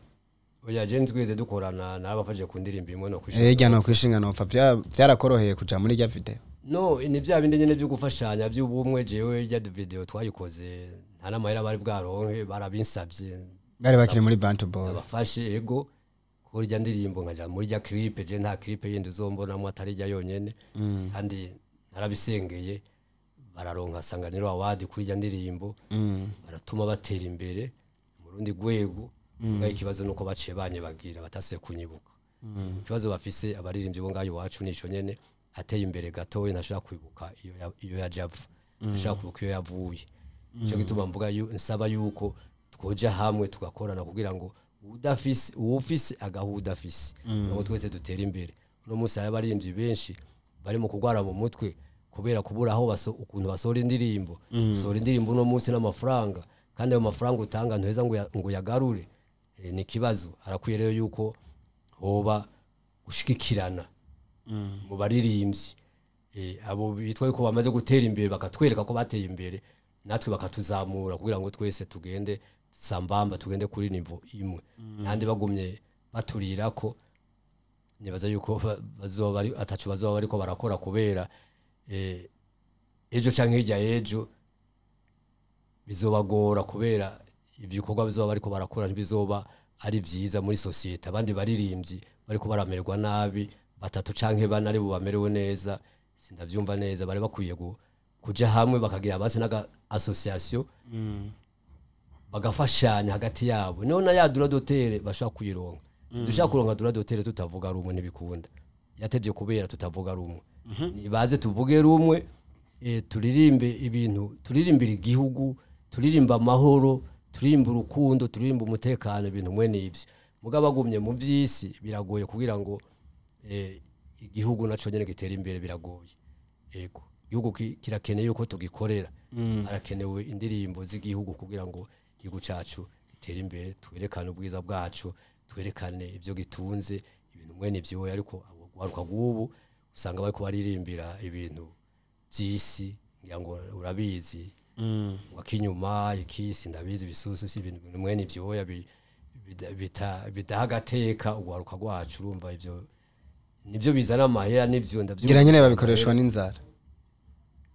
Oya, je twigeze dukorana, narabafashije ku ndirimbo imwe no kwishinga. Hirya no kwishinga nopfa, vyarakoroheye kuja muri rya video? No, ni bya bindi nyene byo gufashanya by'ubumwe. Jewe rya video twayikoze nta n'amahera bari bwaronke, barabinsabye. Bari bakiri muri Bantu Boy. Abafashe, ego, kuri rya ndirimbo nkaja muri rya clip. Je nta clip yindi uzombonamwo atari rya yonyene, kandi narabisengeye, bararonka Sanganiro Award kuri rya ndirimbo, baratuma batera imbere mu rundi rwego. Mugabo ikibazo nuko baciye banyebagira, batasuye kunyibuka. Ikibazo bafise abaririmbyi bo ngaho iwacu nico nyene: ateye imbere gatoya ntashobora kwibuka iyo yaje ava, ntashobora kwibuka iyo yavuye. Nico gituma mvuga nsaba yuko twoja hamwe tugakorana kugira ngo udafise, uwufise agaha udafise, ngo twese dutere imbere. Uno munsi hari abaririmbyi benshi bari mu kurwara mu mutwe kubera kubura aho ukuntu basohora indirimbo. Sohora indirimbo uno munsi n'amafaranga, kandi ayo mafaranga utanga ntuheza ngo uyagarure. Ni ikibazo. Harakwiye rero yuko hoba gushigikirana mu baririmbyi. Abo bitwa yuko bamaze gutera imbere bakatwereka ko bateye imbere, natwe bakatuzamura kugira ngo twese tugende sambamba, tugende kuri niveau imwe. Nandi bagumye baturira ko nibaza yuko bazoba bari atacu bazoba bariko barakora, kubera ejo canke hirya ejo bizobagora, kubera ibikorwa bizoba bariko barakora ntibizoba ari vyiza muri société. Abandi baririmbyi bariko baramererwa nabi, batatu canke bane ari bo bamerewe neza, sindavyumva neza. Bari bakwiye kuja hamwe bakagira basi n'aga association, bagafashanya hagati yabo, niho na ya droit d'auteur bashobora kuyironka. Dushaka kuronka droit d'auteur tutavuga rumwe ntibikunda. Yatevye kubera tutavuga rumwe. Nibaze tuvuge rumwe, turirimbe ibintu, turirimbire igihugu, turirimbe amahoro, turirimbe urukundo, turirimbe umutekano, ibintu mwene ivyo. Mugabo bagumye mu vy'isi biragoye kugira ngo igihugu naco nyene gitere imbere, biragoye. Yego, igihugu kirakeneye yuko tugikorera. Harakenewe indirimbo z'igihugu kugira ngo igihugu cacu gitere imbere, twerekane ubwiza bwacu, twerekane ivyo gitunze, ibintu mwene ivyo. Ariko abo rw'ubu usanga bariko baririmbira ibintu vy'isi, ngira ngo urabizi, ngo akinyuma ikisi, ndabizi, ibisusu si ibintu mwene ivyo bidaha agateka urwaruka rwacu. Urumva ivyo nivyo bizana amahera, nivyo ndavyumva. Ngira nyene babikoreshwa n'inzara.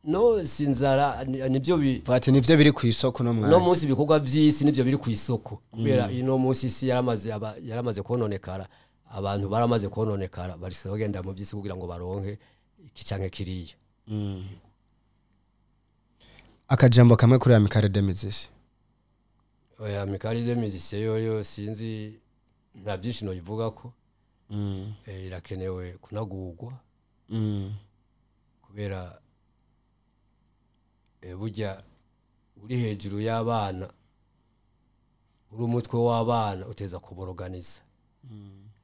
No, si inzara, nivyo Bati nivyo biri ku isoko no no mwanya. Munsi ibikorwa vy'isi nivyo biri ku isoko, kubera ino munsi isi yaramaze kononekara, abantu baramaze kononekara, barisa bagenda mu vy'isi kugira ngo baronke iki canke kiriya. Akajambo kamwe kuri Amicale des Musiciens. Oya, Amicale des Musiciens yoyo sinzi, nta byinshi noyivuga ko. Irakenewe kunagurwa, kubera burya uri hejuru y'abana, uri umutwe w'abana, uteza kuboroganiza.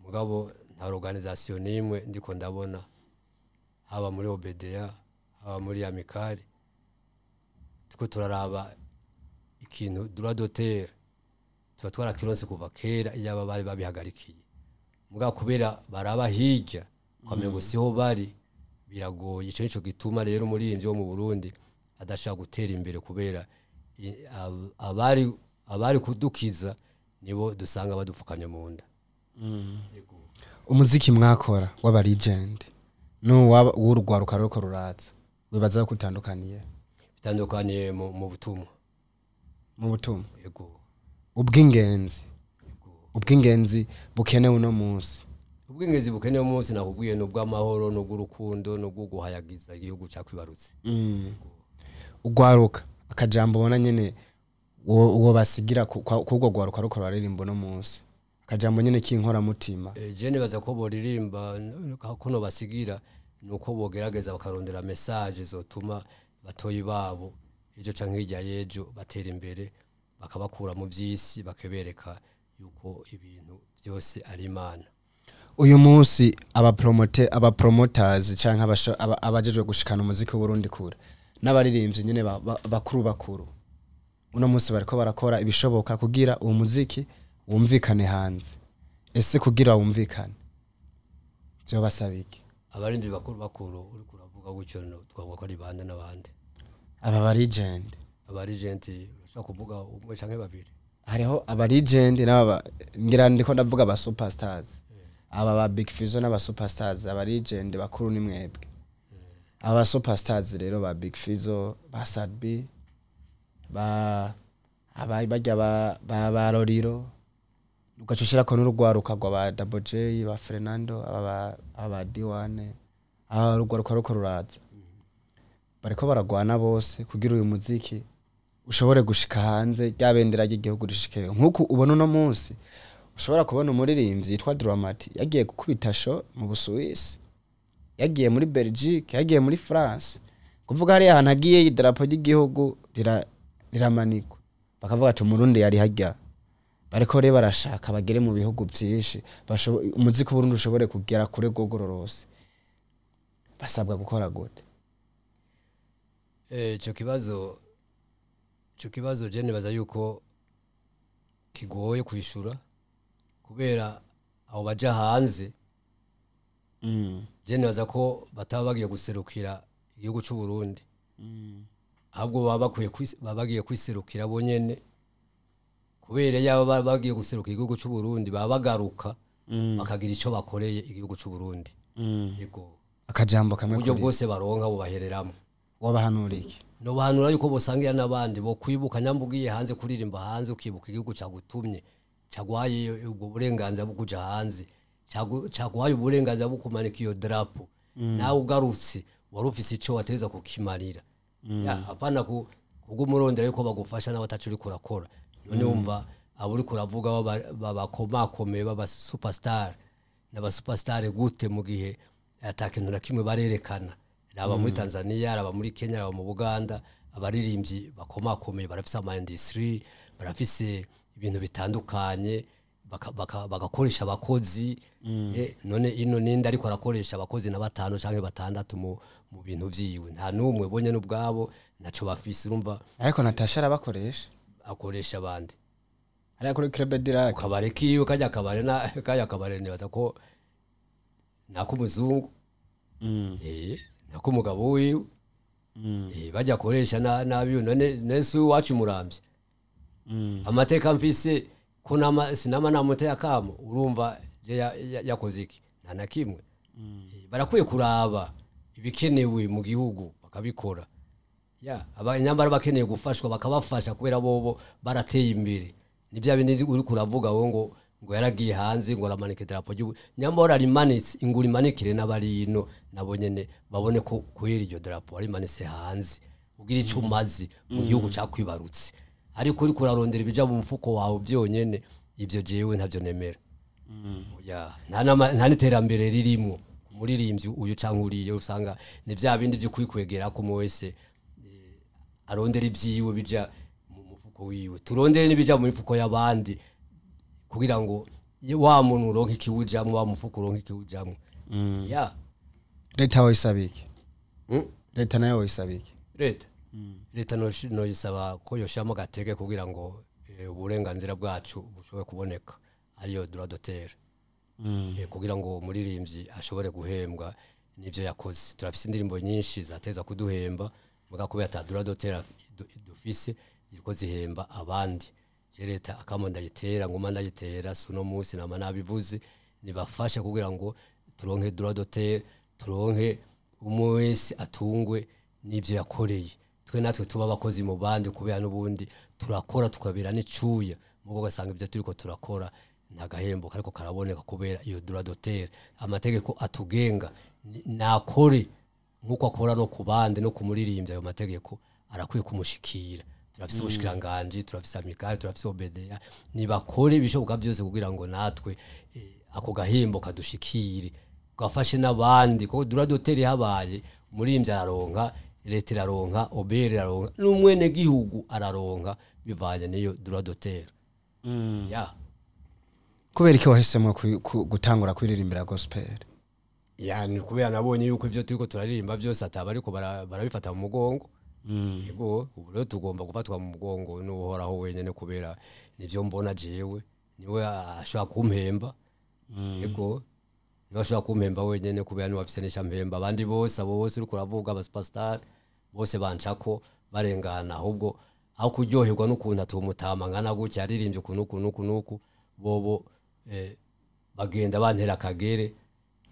Mugabo nta organisation n'imwe ndiko ndabona, haba muri OBDA, haba muri Amicale. Tuko turaraba ikintu droit d'auteur tuba twarakironse kuva kera iyaba bari babihagarikiye. Mugabo kubera baraba hirya ukamengo siho bari, biragoye. Ico nico gituma rero umuririmbyi wo mu Burundi adashaka gutera imbere, kubera abari kudukiza nibo dusanga badupfukamye mu nda. Yego. Umuziki mwakora w'aba legend n'uwaba w'urugwaruka ruriko ruraza, wibaza ko utandukaniye? Bitandukaniye mu butumwa. Mu butumwa? Yego. Ubw'ingenzi? Yego. Ubw'ingenzi bukenewe uno munsi? Ubw'ingenzi bukenewe umunsi nakubwiye ni ubw'amahoro, n'ubw'urukundo, n'ubw'uguhayagiza igihugu cakwibarutse. Ugwaruka, akajambo ubona nyene uwo basigira k'urwo gwaruka ruko ruraririmba uno munsi, akajambo nyene k'inkoramutima. Je nibaza ko boririmba kuno basigira nuko bogerageza bakarondera message zotuma batoyi babo ejo canke hirya y'ejo batera imbere, bakabakura mu by'isi, bakabereka yuko ibintu byose ari Imana. Uyu munsi aba promoters canke abajejwe gushikana umuziki w'Uburundi kure n'abaririmbyi nyene bakuru bakuru, uno munsi bariko barakora ibishoboka kugira uwo muziki wumvikane hanze. Ese kugira wumvikane byo basaba iki? Abaririmbyi bakuru bakuru uri kuravuga gutyo, twavuga ko ari bande n'abandi? Aba ba legend. Aba legend urashobora kuvuga umwe canke babiri. Hariho aba legend n'aba, ngira ndiko ndavuga aba superstars, aba ba Big Fizzo n'aba superstars. Aba legend bakuru ni mwebwe. Aba superstars rero ba Big Fizzo, ba Sadbi, ba aba bajya ba Roriro, ugaca ushirako n'urugwaruka rwa ba Double J, ba Fernando, aba D1, aba rugwaruka ruko ruraza, bariko baragwana bose kugira uyu muziki ushobore gushika hanze, rya bendera ry'igihugu rishikeyo. Nk'uku ubona uno munsi ushobora kubona umuririmbyi yitwa Dramati yagiye gukubita show mu Busuwisi, yagiye muri Belgique, yagiye muri France, kuvuga hariya ahantu agiye idarapo ry'igihugu riramanikwa, bakavuga ati Umurundi yari hajya. Bariko rero barashaka bagere mu bihugu vyinshi, umuziki w'Uburundi ushobore kugera kure rwogororose. Basabwa gukora gute? Ico kibazo je nibaza yuko kigoye kwishura, kubera abo baja hanze, je nibaza ko bataba bagiye guserukira igihugu c'u Burundi, ahubwo baba bagiye kwiserukira bo nyene, kubera yaba baba bagiye guserukira igihugu c'u Burundi baba bagaruka bakagira ico bakoreye igihugu c'u Burundi. Yego. Akajambo kamwe uburyo kuri bwose baronka bubahereramo. Wabahanura iki? Nobahanura yuko bosangira n'abandi, bo kwibuka nyamba ugiye hanze kuririmba hanze, ukibuka igihugu cagutumye, caguhaye ubwo burenganzira bwo kuja hanze, caguhaye uburenganzira bwo kumanika iyo drapo. Nawe ugarutse wari ufise ico wateza kukimarira. Ya, hapana kubw'umurondera yuko bagufasha nawe ataco uriko urakora. None wumva abo uriko uravuga babakomakomeye, baba superstar n'aba superstar gute mu gihe ata kintu na kimwe barerekana? Raba muri Tanzania, raba muri Kenya, raba mu Buganda, abaririmbyi bakomakomeye barafise ama industry, barafise ibintu bitandukanye, bagakoresha abakozi. None ino ninde ariko arakoresha abakozi na batanu canke batandatu mu bintu vyiwe? Nta n'umwe. Bonye n'ubwabo naco bafise, urumva. Ariko Natasha arabakoresha. Akoresha abandi? Hariya kuri Club Dirac. Kabare kiwe, kajya kabare na kajya kabare, nibaza ko nakumuzungu, nakumugabo wiwe, bajya akoresha nabi. None nese iwacu muramvye, amateka mfise ko nama sinama namuteye akamo, urumva je yakoze iki? Nta na kimwe. Barakwiye kuraba ibikenewe mu gihugu bakabikora. Ya abanyambara bakeneye gufashwa bakabafasha, kubera bobo barateye imbere. Ni bya bindi uri kuravuga wowe ngo yaragiye hanze ngo aramanika idarapo ry'ubu, nyambara rimanitse, ingura imanikire n'abari ino nabo nyene babone ko kwera iryo darapo warimanitse hanze, ugira ico umaze mu gihugu cakwibarutse. Ariko uri kurarondera ibija mu mufuko wawe byonyene, ibyo jewe ntavyo nemera. Ya, nta n'iterambere ririmwo umuririmbyi uyu canke uriya. Usanga ni bya bindi byo kwikwegera ko umwe wese arondera ibyiwe bija mu mufuko wiwe. Turondere n'ibija mu mifuko y'abandi kugira ngo wa muntu uronke ikiwujamwo, wa mufuko uronke ikiwujamwo. Ya. Leta woyisaba iki? Mm? Leta nayo woyisaba iki? Leta noyisaba ko yoshiramo agatege kugira ngo uburenganzira bwacu bushobore kuboneka, ariyo droit d'auteur, kugira ngo umuririmbyi ashobore guhembwa n'ivyo yakoze. Turafise indirimbo nyinshi zateza kuduhemba, muga kubera ata droit d'auteur dufise, ziriko zihemba abandi. Je leta akamo ndayitera, nguma ndayitera, suno munsi nama nabivuze, nibafashe kugira ngo turonke droit d'auteur, turonke umwe wese atungwe n'ivyo yakoreye. Twe natwe tuba abakozi mu bandi, kubera n'ubundi turakora tukabira n'icuya, mugo ugasanga ibyo turiko turakora nta gahembo kariko karaboneka kubera iyo droit d'auteur. Amategeko atugenga nakore nk'uko akora no ku bandi, no kumuririmbya ayo mategeko arakwiye kumushikira. Turafise ubushikiranganji, turafise amicale, turafise OBDA, nibakore ibishoboka byose kugira ngo natwe ako gahembo kadushikire, gafashe n'abandi, kuko droit d'auteur habaye umuririmbyi araronka. Leta iraronka, OBR iraronka, n'umwene gihugu araronka bivanye n'iyo droit d'auteur. Ya. Kubera iki wahisemo gutangura kwiririmbira gospel? Ya, ni kubera nabonye yuko ibyo turiko turaririmba byose ataba ariko barabifata mu mugongo. Yego, ubu rero tugomba gufatwa mu mugongo n'Uhoraho wenyene, kubera nivyo mbona jewe niwe ashobora kumpemba. Yego, niwe ashobora kumpemba wenyene, kubera niwe afise n'ishampemba. Abandi bose, abo bose uriko uravuga, aba superstar bose bancako barengana, ahubwo aho kuryoherwa n'ukuntu atumutama nkana gutya yaririmbye ukuntu uku n'uku n'uku, bobo bagenda bantera akagere.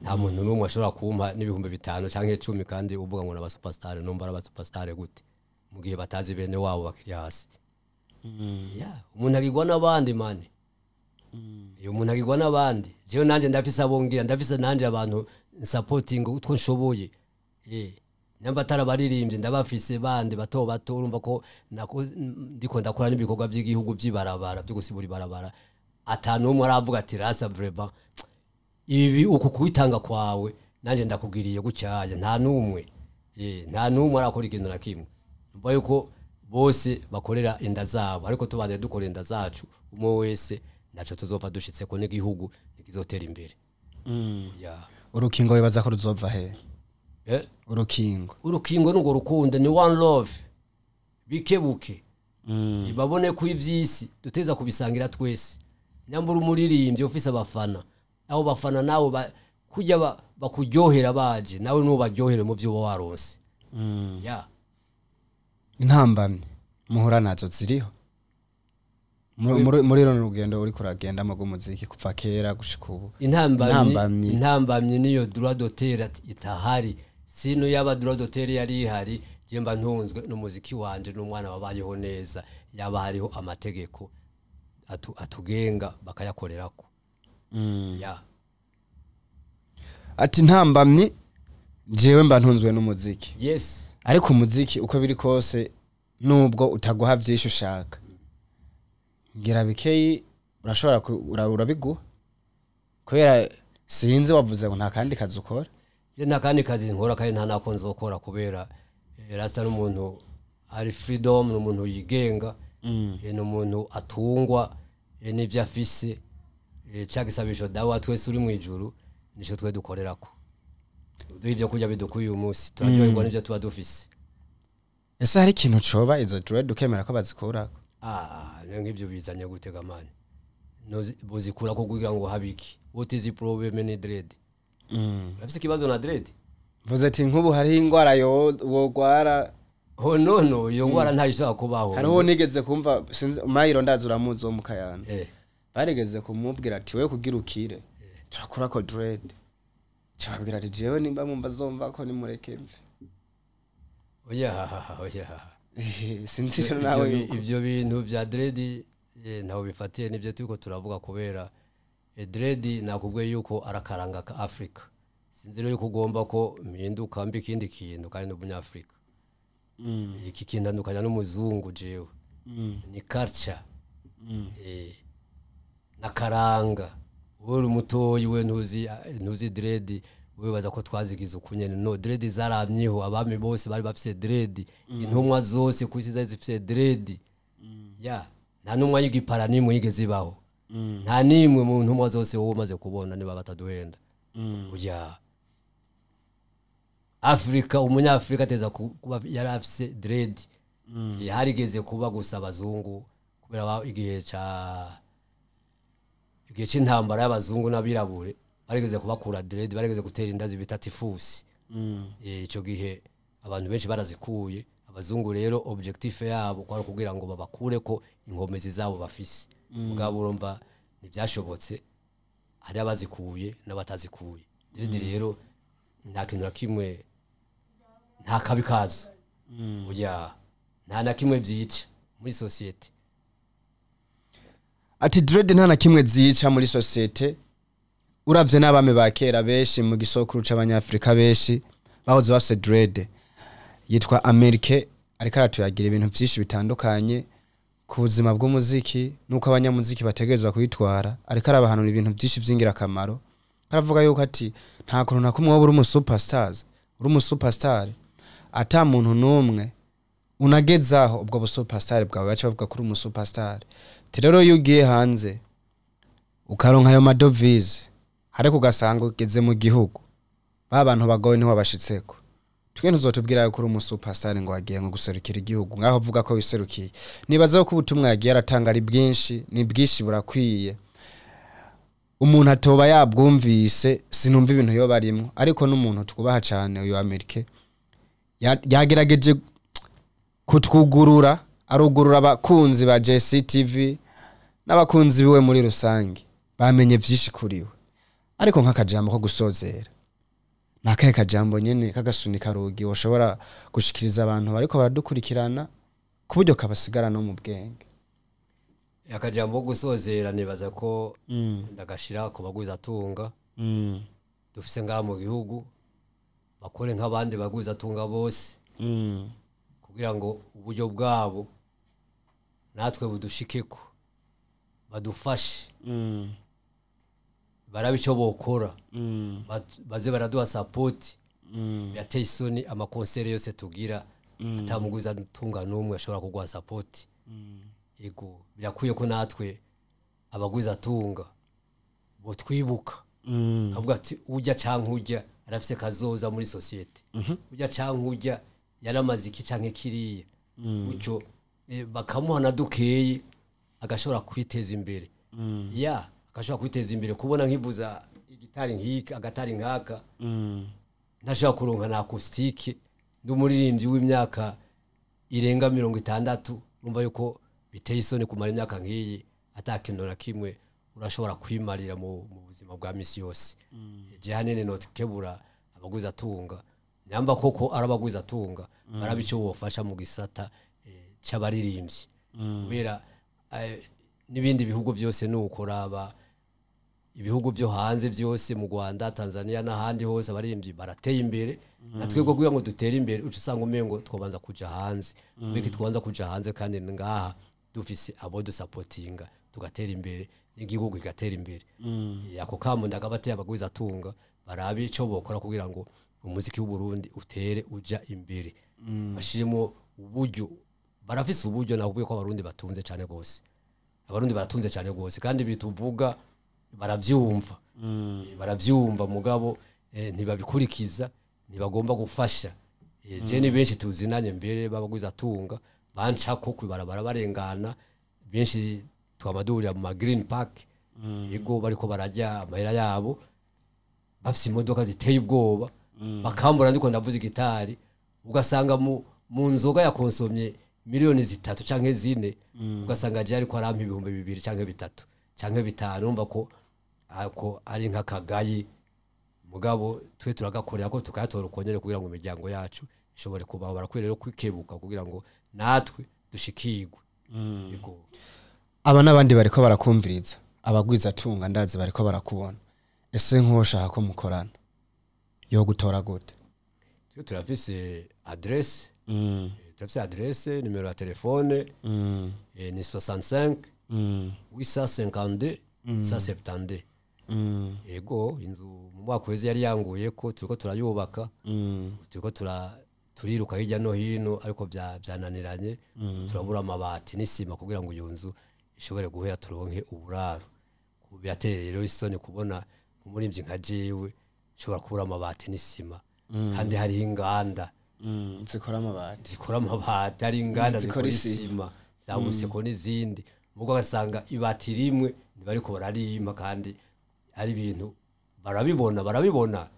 Nta muntu n'umwe ashobora kumpa n'5,000 canke 10, kandi uvuga ngo n'aba superstar. Numva ari aba superstar gute mu gihe batazi bene wabo bakiri hasi? Ya, umuntu agirwa n'abandi mani. Iyo umuntu agirwa n'abandi, jewe nanje ndafise abongira, ndafise nanje abantu supporting utwo nshoboye. Namba atarabaririmbye, ndabafise bandi bato bato. Urumva ko ndiko ndakora n'ibikorwa by'igihugu by'ibarabara, byo gusibura ibarabara, atanu umwe aravuga ati: "Rasa, vraiment ibi uku kwitanga kwawe nanje ndakugiriye gucyaya." Nta numwe, nta numwe arakora ikintu na kimwe. Umva yuko bose bakorera inda zabo, ariko tubanze dukora inda zacu umwe wese, naco tuzopfa dushitse ko n'igihugu ntikizotera imbere. Ya. Urukingo wibaza ko ruzova he? Eh? Urukingo. Urukingo n'urwo rukundo, ni one love, bikebuke babone ko iby'isi duteza kubisangira twese. Nyambura umuririmbyi ufise abafana, abo bafana nawe kujya bakuryohera baje, nawe nubaryohere mu byo uba waronse. Ya. Intambamyi muhura nazo ziriho muri runo rugendo uriko uragendamo rw'umuziki kuva kera gushika ubu? Intambamyi? Intambamyi. Intambamyi niyo droit d'auteur itahari. Sino yaba droit d'auteur yari ihari, je mba ntunzwe n'umuziki wanje n'umwana wabayeho neza. Yaba hariho amategeko atugenga bakayakorerako. Ya. Ati ntambamyi, jewe mba ntunzwe n'umuziki. Yes. Ariko umuziki uko biri kose, nubwo utaguha vyinshi ushaka, ngira bikeyi urashobora urabiguha, kubera sinzi, wavuze ngo nta kandi kazi ukora. Je nta kandi kazi nkora, kandi nta nako nzokora, kubera rasa n'umuntu ari freedom, n'umuntu yigenga, ni umuntu atungwa n'ivyo afise. Ca gisabisho Dawe twese uri mw'ijuru nico twe dukorerako. Duha ibyo kurya bidukuye uyu munsi, turaryoherwa n'ivyo tuba dufise. Ese hari ikintu coba izo dread ukemera ko bazikurako? Ah, niyo nk'ibyo bizanye gutega mani. Bozikurako kugira ngo habiki? What is the problem ni dread? Urafise ikibazo na dread? Mvuze ati nk'ubu hariho ingwara yo wogwara. Oh no no, iyo ngwara ntayo ishobora kubaho. Hariho nigeze kumva, sinzi Mayiro, ndazi uramuzi, wo mu Kayanza. Eh. Barigeze kumubwira ati: "We kugira ukire turakurako dread." Cababwira ati: "Jewe nimba mumva zomva ko nimureke mve." Oya oya. Sinzi rero nawe yuko Ibyo bintu bya dread ntaho bifatiye n'ibyo turiko turavuga, kubera dread nakubwiye yuko arakaranga ka Afrika. Sinzi rero yuko ugomba ko mpinduka mbi ikindi kintu kandi n'umunyafrika. Iki kindandukanya n'umuzungu jewe ni culture n'akaranga. Wowe uri mutoyi, we ntuzi dread, wibaza ko twazigize ukunyene. No, dread zaramyeho, abami bose bari bafise dread, intumwa zose ku isi zari zifise dread. Ya, nta ntumwa y'igipara n'imwe yigeze ibaho, nta n'imwe mu ntumwa zose wowe umaze kubona. Niba bataduhenda, oya. Afurika, umunyafurika ateza kuba yari afise dread. Harigeze kuba gusa abazungu, kubera igihe ca igihe c'intambara y'abazungu n'abirabure barigeze kubakura dread, barigeze gutera indazi bita tifusi. Ico gihe abantu benshi barazikuye. Abazungu rero objectif yabo kwari kugira ngo babakureko inkomezi zabo bafise. Mugabo urumva ntibyashobotse, hari abazikuye n'abatazikuye. Dread rero nta kintu na kimwe, nta kabi kazo. Oya, nta na kimwe byica muri société. Ati dread nta na kimwe zica muri société. Uravye n'abami ba kera benshi mu gisokuru c'abanyafrika, benshi bahoze bafise dread. Yitwa Amerike, ariko aratuyagira ibintu vyinshi bitandukanye ku buzima bw'umuziki nuko abanyamuziki bategerezwa kwitwara. Ariko arabahanura ibintu vyinshi vy'ingirakamaro. Aravuga yuko ati nta kuntu na kumwe woba uri umu superstars, uri umu superstar, Ata muntu n'umwe unagezaho ubwo busuperstar bwawe baca bavuga kuri umusuperstar. Ati rero iyo ugiye hanze ukaronka ayo madovize, ariko ugasanga ugeze mu gihugu ba bantu bagowe niho wabashitseko, twe ntuzotubwira yuko uri umusuperstar ngo wagiye ngo guserukira igihugu ngaho uvuga ko wiserukiye. Nibaza ko ubutumwa yagiye aratanga ari bwinshi, ni bwinshi burakwiye, umuntu atoba yabwumvise sinumva ibintu yo barimwo. Ariko n'umuntu twubaha cyane uyu Amerike yagerageje kutwugurura, arugurura abakunzi ba JCTV n'abakunzi biwe muri rusange, bamenye vyinshi kuri we. Ariko nk'akajambo ko gusozera, nakahe kajambo nyene kagasunika rugi woshobora gushikiriza abantu bariko baradukurikirana ku buryo kabasigara no mu bwenge? Akajambo ko gusozera nibaza ko ndagashira ku bagwizatunga dufise ngaha mu gihugu, bakore nk'abandi bagwizatunga bose, kugira ngo uburyo bwabo natwe budushikeko, badufashe, barabe ico bokora, baze baraduha support. Birateye isoni amakonsere yose tugira ata mugwizatunga n'umwe ashobora kuguha support. Ego, birakwiye ko natwe abagwizatunga botwibuka, avuga ati ujya canke ujya arafise kazoza muri societe, ujya canke ujya yaramaze iki canke kiriya, gutyo bakamuha na dukeyi agashobora kwiteza imbere. Ya agashobora kwiteza imbere, kubona nkivuza igitari nk'iki agatari nkaka, ntashobora kuronka na acoustique, ndi umuririmbyi w'imyaka irenga 60, urumva yuko biteye isoni kumara imyaka nk'iyi atakintu na kimwe urashobora kwimarira mu buzima bwa misi yose. Je hanini notkebura abagwizatunga, nyamba koko arabagwizatunga barabe ico bofasha mu gisata c'abaririmbyi, kubera n'ibindi bihugu byose nuko raba ibihugu byo hanze byose, mu Rwanda, Tanzania n'ahandi hose abaririmbyi barateye imbere. Natwe bwo kugira ngo dutere imbere uca usanga umengo twobanza kuja hanze, biki twanza kuja hanze kandi ngaha dufise abo dusapotinga tugatera imbere n'igihugu kigatera imbere. Ako kamo ndakabateye abagwizatunga barabe ico bokora kugira ngo umuziki w'u Burundi utere uja imbere, bashiremo uburyo. Barafise uburyo, nakubwiye ko abarundi batunze cyane gose, abarundi baratunze cyane gose, kandi bituvuga baravyumva, baravyumva mugabo ntibabikurikiza, ntibagomba gufasha. Je ni benshi tuzinanye mbere babagwizatunga bancako kwibarabara barengana, benshi twamadurira mu Green Park, yego bariko barajya amahera yabo bafise imodoka ziteye ubwoba, bakambura ndiko ndavuza igitari, ugasanga mu nzoga yakonsomye miliyoni 3 canke 4, ugasanga je ariko arampa 2000 canke 3 canke 5. Urumva ko ako ari nk'akagayi, mugabo twe turagakorera ko tukayatora ukongere kugira ngo imiryango yacu ishobore kubaho. Barakwiye rero kwikebuka kugira ngo natwe dushikirwe. Yego, aba n'abandi bariko barakumviriza abagwizatunga ndazi bariko barakubona, ese nk'ushaka ko mukorana yo gutora gute? Twe turafise adresse, turafise adresse, numero ya telefone, ni 65 852 172. Ego, inzu mu mwaka weze yari yanguye ko turiko turayubaka, turiko turiruka hirya no hino, ariko byananiranye, turabura amabati n'isima kugira ngo iyo nzu ishobore guhera turonke uburaro. Birateye rero isoni kubona umurimbyi nka jewe nshobora kubura amabati n'isima, kandi hariho inganda zikora amabati, zikora amabati, hari inganda zikora isima za Buseko n'izindi, ubwo ugasanga ibati rimwe ntibariko bararima, kandi ari ibintu barabibona, barabibona,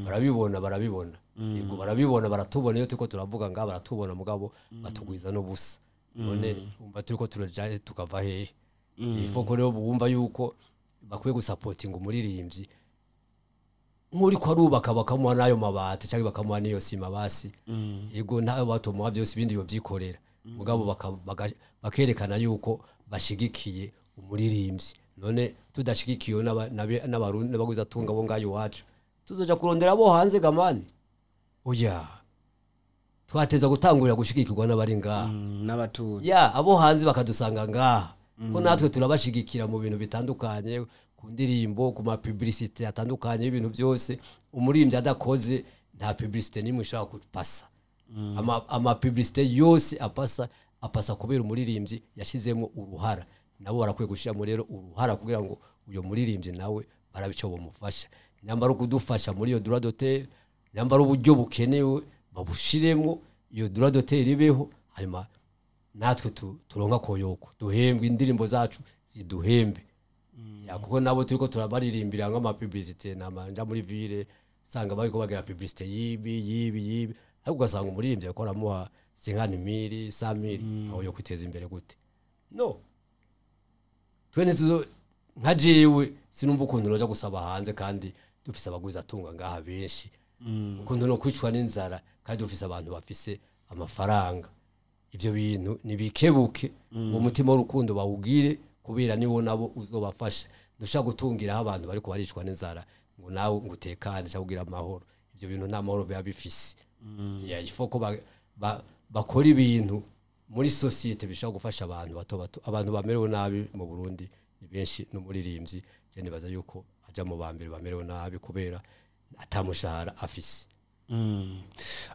barabibona, barabibona. Yego barabibona, baratubona iyo turiko turavuga ngaha baratubona, mugabo batugwiza n'ubusa. None umva turiko turaja tukava hehe? Ifoko rero bumva yuko bakwiye gusapotinga umuririmbyi nk'uri ko arubaka, bakamuha n'ayo mabati cyangwa bakamuha n'iyo sima basi. Yego ntayo batomuha byose, ibindi yo byikorera, mugabo bakerekana yuko bashigikiye umuririmbyi. None tudashigikiye n'abarundi n'abagwizatunga bo ngayo iwacu, tuzoja kurondera abo hanze gamani? Oya, twateza gutangurira gushigikirwa n'abari ngaha n'abatuye, ya abo hanze bakadusanga ngaha, ko natwe turabashigikira mu bintu bitandukanye, ku ndirimbo, ku ma publicité atandukanye, ibintu byose. Umuririmbyi adakoze nta publicité nimwe ishobora kupasa. Ama publicité yose apasa kubera umuririmbyi yashizemo uruhara, nabo barakwiye gushiramo rero uruhara kugira ngo uyo muririmbyi nawe barabico bomufasha. Nyambara kudufasha muri iyo droit d'auteur, nyambara uburyo bukenewe babushiremo iyo droit d'auteur ibeho, hanyuma natwe turonka koyoko duhembwe, indirimbo zacu ziduhembe. Ya kuko nabo turiko turabaririmbira nk'ama publicité namanja muri ville usanga bariko bagira publicité yibi yibi yibi, ariko ugasanga umuririmbyi akora amuha 50,000 100,000, aho yo kwiteza imbere gute? No twene tuzo nka jewe sinumva ukuntu noja gusaba hanze kandi dufise abaguzi atunga ngaha benshi, ukuntu no kwicwa n'inzara kandi dufise abantu bafise amafaranga. Ivyo bintu nibikebuke, uwo mutima w'urukundo bawugire kubera niwo nabo uzobafasha. Dushaka gutungiraho abantu bariko baricwa n'inzara ngo nawe ngutekane cyangwa kugira amahoro. Ivyo bintu nta mahoro biba bifise. Ya il faut ko bakora ibintu muri societe bishobora gufasha abantu bato bato. Abantu bamerewe nabi mu Burundi ni benshi, n'umuririmbyi je nibaza yuko aja mu bambere bamerewe nabi kubera atamushahara afise.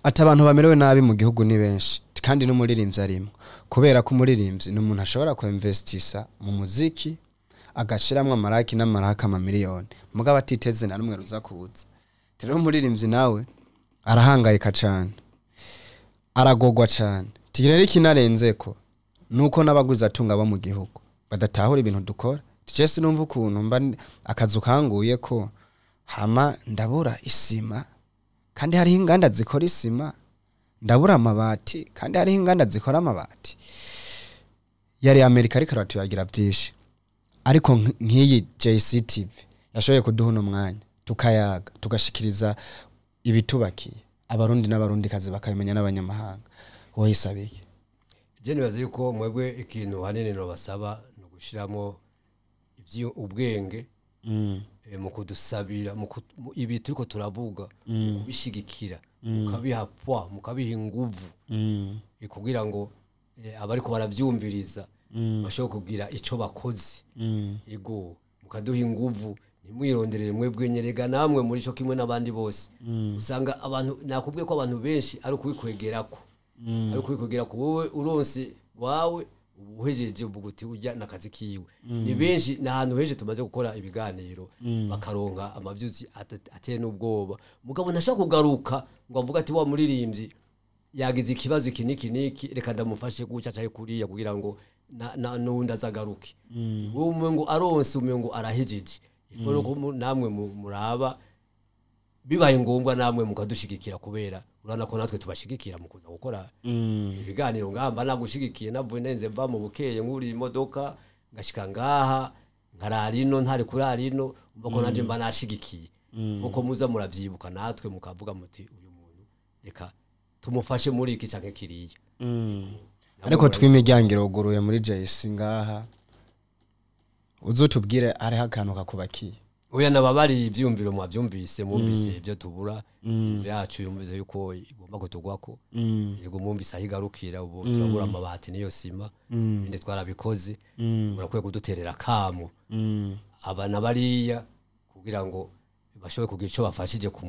Ati abantu bamerewe nabi mu gihugu ni benshi kandi n'umuririmbyi arimo, kubera ko umuririmbyi ni umuntu ashobora kuinvestisa mu muziki agashiramwo amaraki n'amaraka amamiliyoni mugabo atiteze na rumwe ruza kuza. Rero umuririmbyi nawe arahangayika cane, aragogwa cane. Tigire ikinarenzeko nuko n'abaguzi atunga bo mu gihugu badatahura ibintu dukora. Tije sinumva ukuntu mba akazu kanguye ko hama ndabura isima kandi hariho inganda zikora isima, ndabura amabati kandi hariho inganda zikora amabati. Yari Amerika ariko aratuyagira byinshi, ariko nk'iyi JCTV yashoboye kuduha uno mwanya tukayaga tugashikiriza ibitubakiye abarundi n'abarundi kazi bakabimenya n'abanyamahanga. Woyisabiye je nibaza yuko mwebwe ikintu hanini no basaba no gushiramo ivyo ubwenge mu kudusabira mu ibi turiko turavuga kubishigikira, mukabiha poids, mukabiha inguvu kugira ngo abariko baravyumviriza bashobore kugira ico bakoze. Ego mukaduha inguvu, ntimwironderere mwebwe nyerega namwe muri ico kimwe n'abandi bose. Usanga abantu nakubwiye ko abantu benshi ari kubikwegerako, ari kubikwegerako wowe uronse wawe ubuhejeje uvuga uti urya nakazi kiwe. Ni benshi n'ahantu henshi tumaze gukora ibiganiro bakaronka amavyuzi ateye n'ubwoba, mugabo ntashaka kugaruka ngo avuga ati wa muririmbyi yagize ikibazo iki niki niki, reka ndamufashe guca caye kuriya kugira ngo n'undi azagaruke. Wowe umengo aronse umengo arahejeje. Iforo ko namwe muraba bibaye ngombwa namwe mukadushigikira, kubera urana ko natwe tubashigikira mu kuza gukora ibiganiro ngamba nagushigikiye navuye nenze mva mu bukeye nkuri imodoka ngashika ngaha nkarara ino ntari kurara ino, umva ko nanje mba nashigikiye. Uko muza muravyibuka natwe mukavuga muti uyu muntu reka tumufashe muri iki canke kiriya. Ariko twimiryango iruguruye muri JC ngaha, uzotubwire hariho akantu kakubakiye. Oya nababari ivyumviro mwavyumvise, mwumvise ibyo tubura, inzu yacu yumvise yuko igomba kutugwako, yego mwumvise aho igarukira, ubu turabura amabati niyo sima, ibindi twarabikoze. Murakwiye kuduterera kamo abana bariya kugira ngo bashobore kugira ico bafashije ku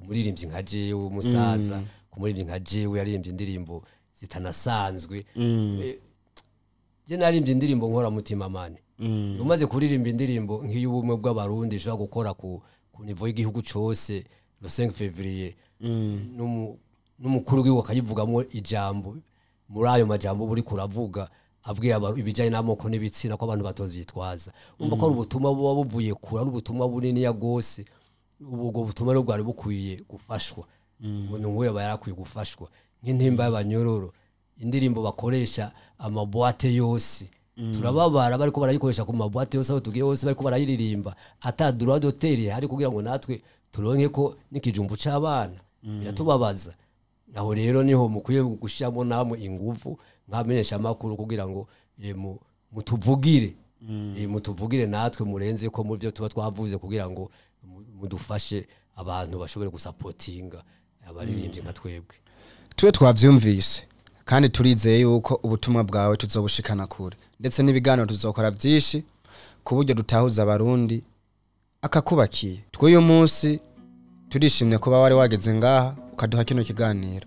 muririmbyi nka jewe umusaza, ku muririmbyi nka jewe yaririmbye indirimbo zitanasanzwe. Je naririmbye indirimbo nkora mutima mane. Umaze kuririmba indirimbo nk'iy'ubumwe bw'abarundi ishobora gukora ku niveau y'igihugu cose le 5 février, n'umukuru w'igihugu akayivugamwo ijambo, muri ayo majambo buri kuravuga abwira ibijanye n'amoko n'ibitsina ko abantu batovyitwaza. Umva ko ari ubutumwa buba buvuye kure, ari ubutumwa bunini ya gose. Ubwo butumwa rero bwari bukwiye gufashwa. Umuntu nk'uyo aba yarakwiye gufashwa. Nk'intimba y'abanyororo, indirimbo bakoresha amaboate yose, turababara bariko barayikoresha ku maboate yose aho tugiye hose bariko barayiririmba ata droit d'auteur hari kugira ngo natwe turonke ko n'ikijumbu c'abana. Biratubabaza. Aho rero niho mukwiye gushiramo namwe inguvu nkamenyesha amakuru kugira ngo mutuvugire, mutuvugire natwe murenze ko mu byo tuba twavuze kugira ngo mudufashe abantu bashobore gusapotinga abaririmbyi nka twebwe. Twe twavyumvise kandi turizeye yuko ubutumwa bwawe tuzobushikana kure, ndetse n'ibiganiro tuzokora byinshi ku buryo dutahuza abarundi akakubakiye. Tw'uyu munsi turishimye kuba wari wageze ngaha ukaduha kino kiganiro.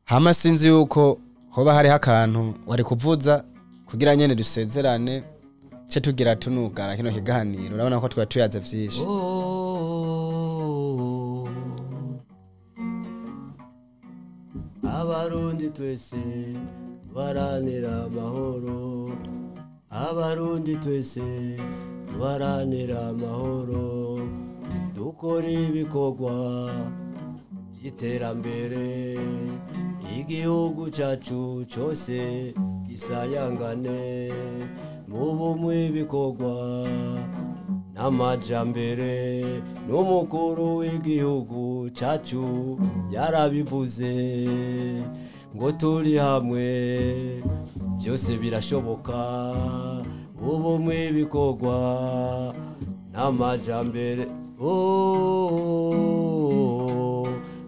Hama sinzi yuko hoba hariho akantu wari kuvuza kugira nyene dusezerane, ce tugira tunugara kino kiganiro. Urabona ko twari tuyaze vyinshi. Oh, Abarundi twese duharanira amahoro, Abarundi twese duharanira amahoro, dukora ibikorwa by'iterambere, igihugu cyacu cyose gisayangane mu bumwe, ibikorwa n'amajambere. N'umukuru w'igihugu cyacu yarabivuze ngo turi hamwe byose birashoboka, ubumwe, ibikorwa n'amajambere. Oh,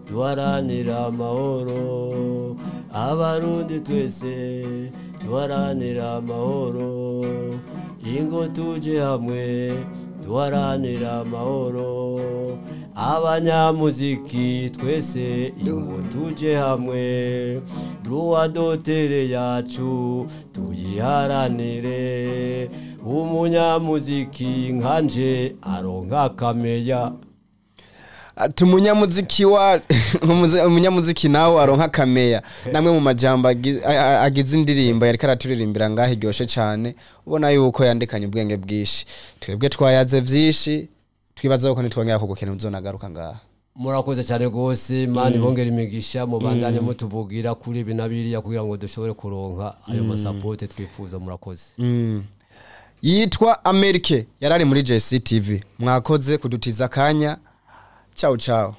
duharanira amahoro, Abarundi twese duharanira amahoro, ingo tuje hamwe duharanira amahoro, abanyamuziki twese ingo tuje hamwe, droit d'auteur yacu tuyiharanire, umunyamuziki nkanje aronka akameya. Ati umunyamuziki nawe aronka akameya. Namwe mu majambo agize indirimbo yariko araturirimbira ngaho iryoshe cane, ubona yuko yandikanye ubwenge bwinshi. Twebwe twayaze vyinshi, twibaza ko nitwongera kugukena uzonagaruka ngaha. Murakoze cyane rwose, Imana ibongera imigisha, mubandanye mutuvugira kuri ibi na biriya kugira ngo dushobore kuronka ayo masapote twifuza. Murakoze. Yitwa Amerike, yarari muri JCTV. Mwakoze kudutiza akanya. Ciao ciao.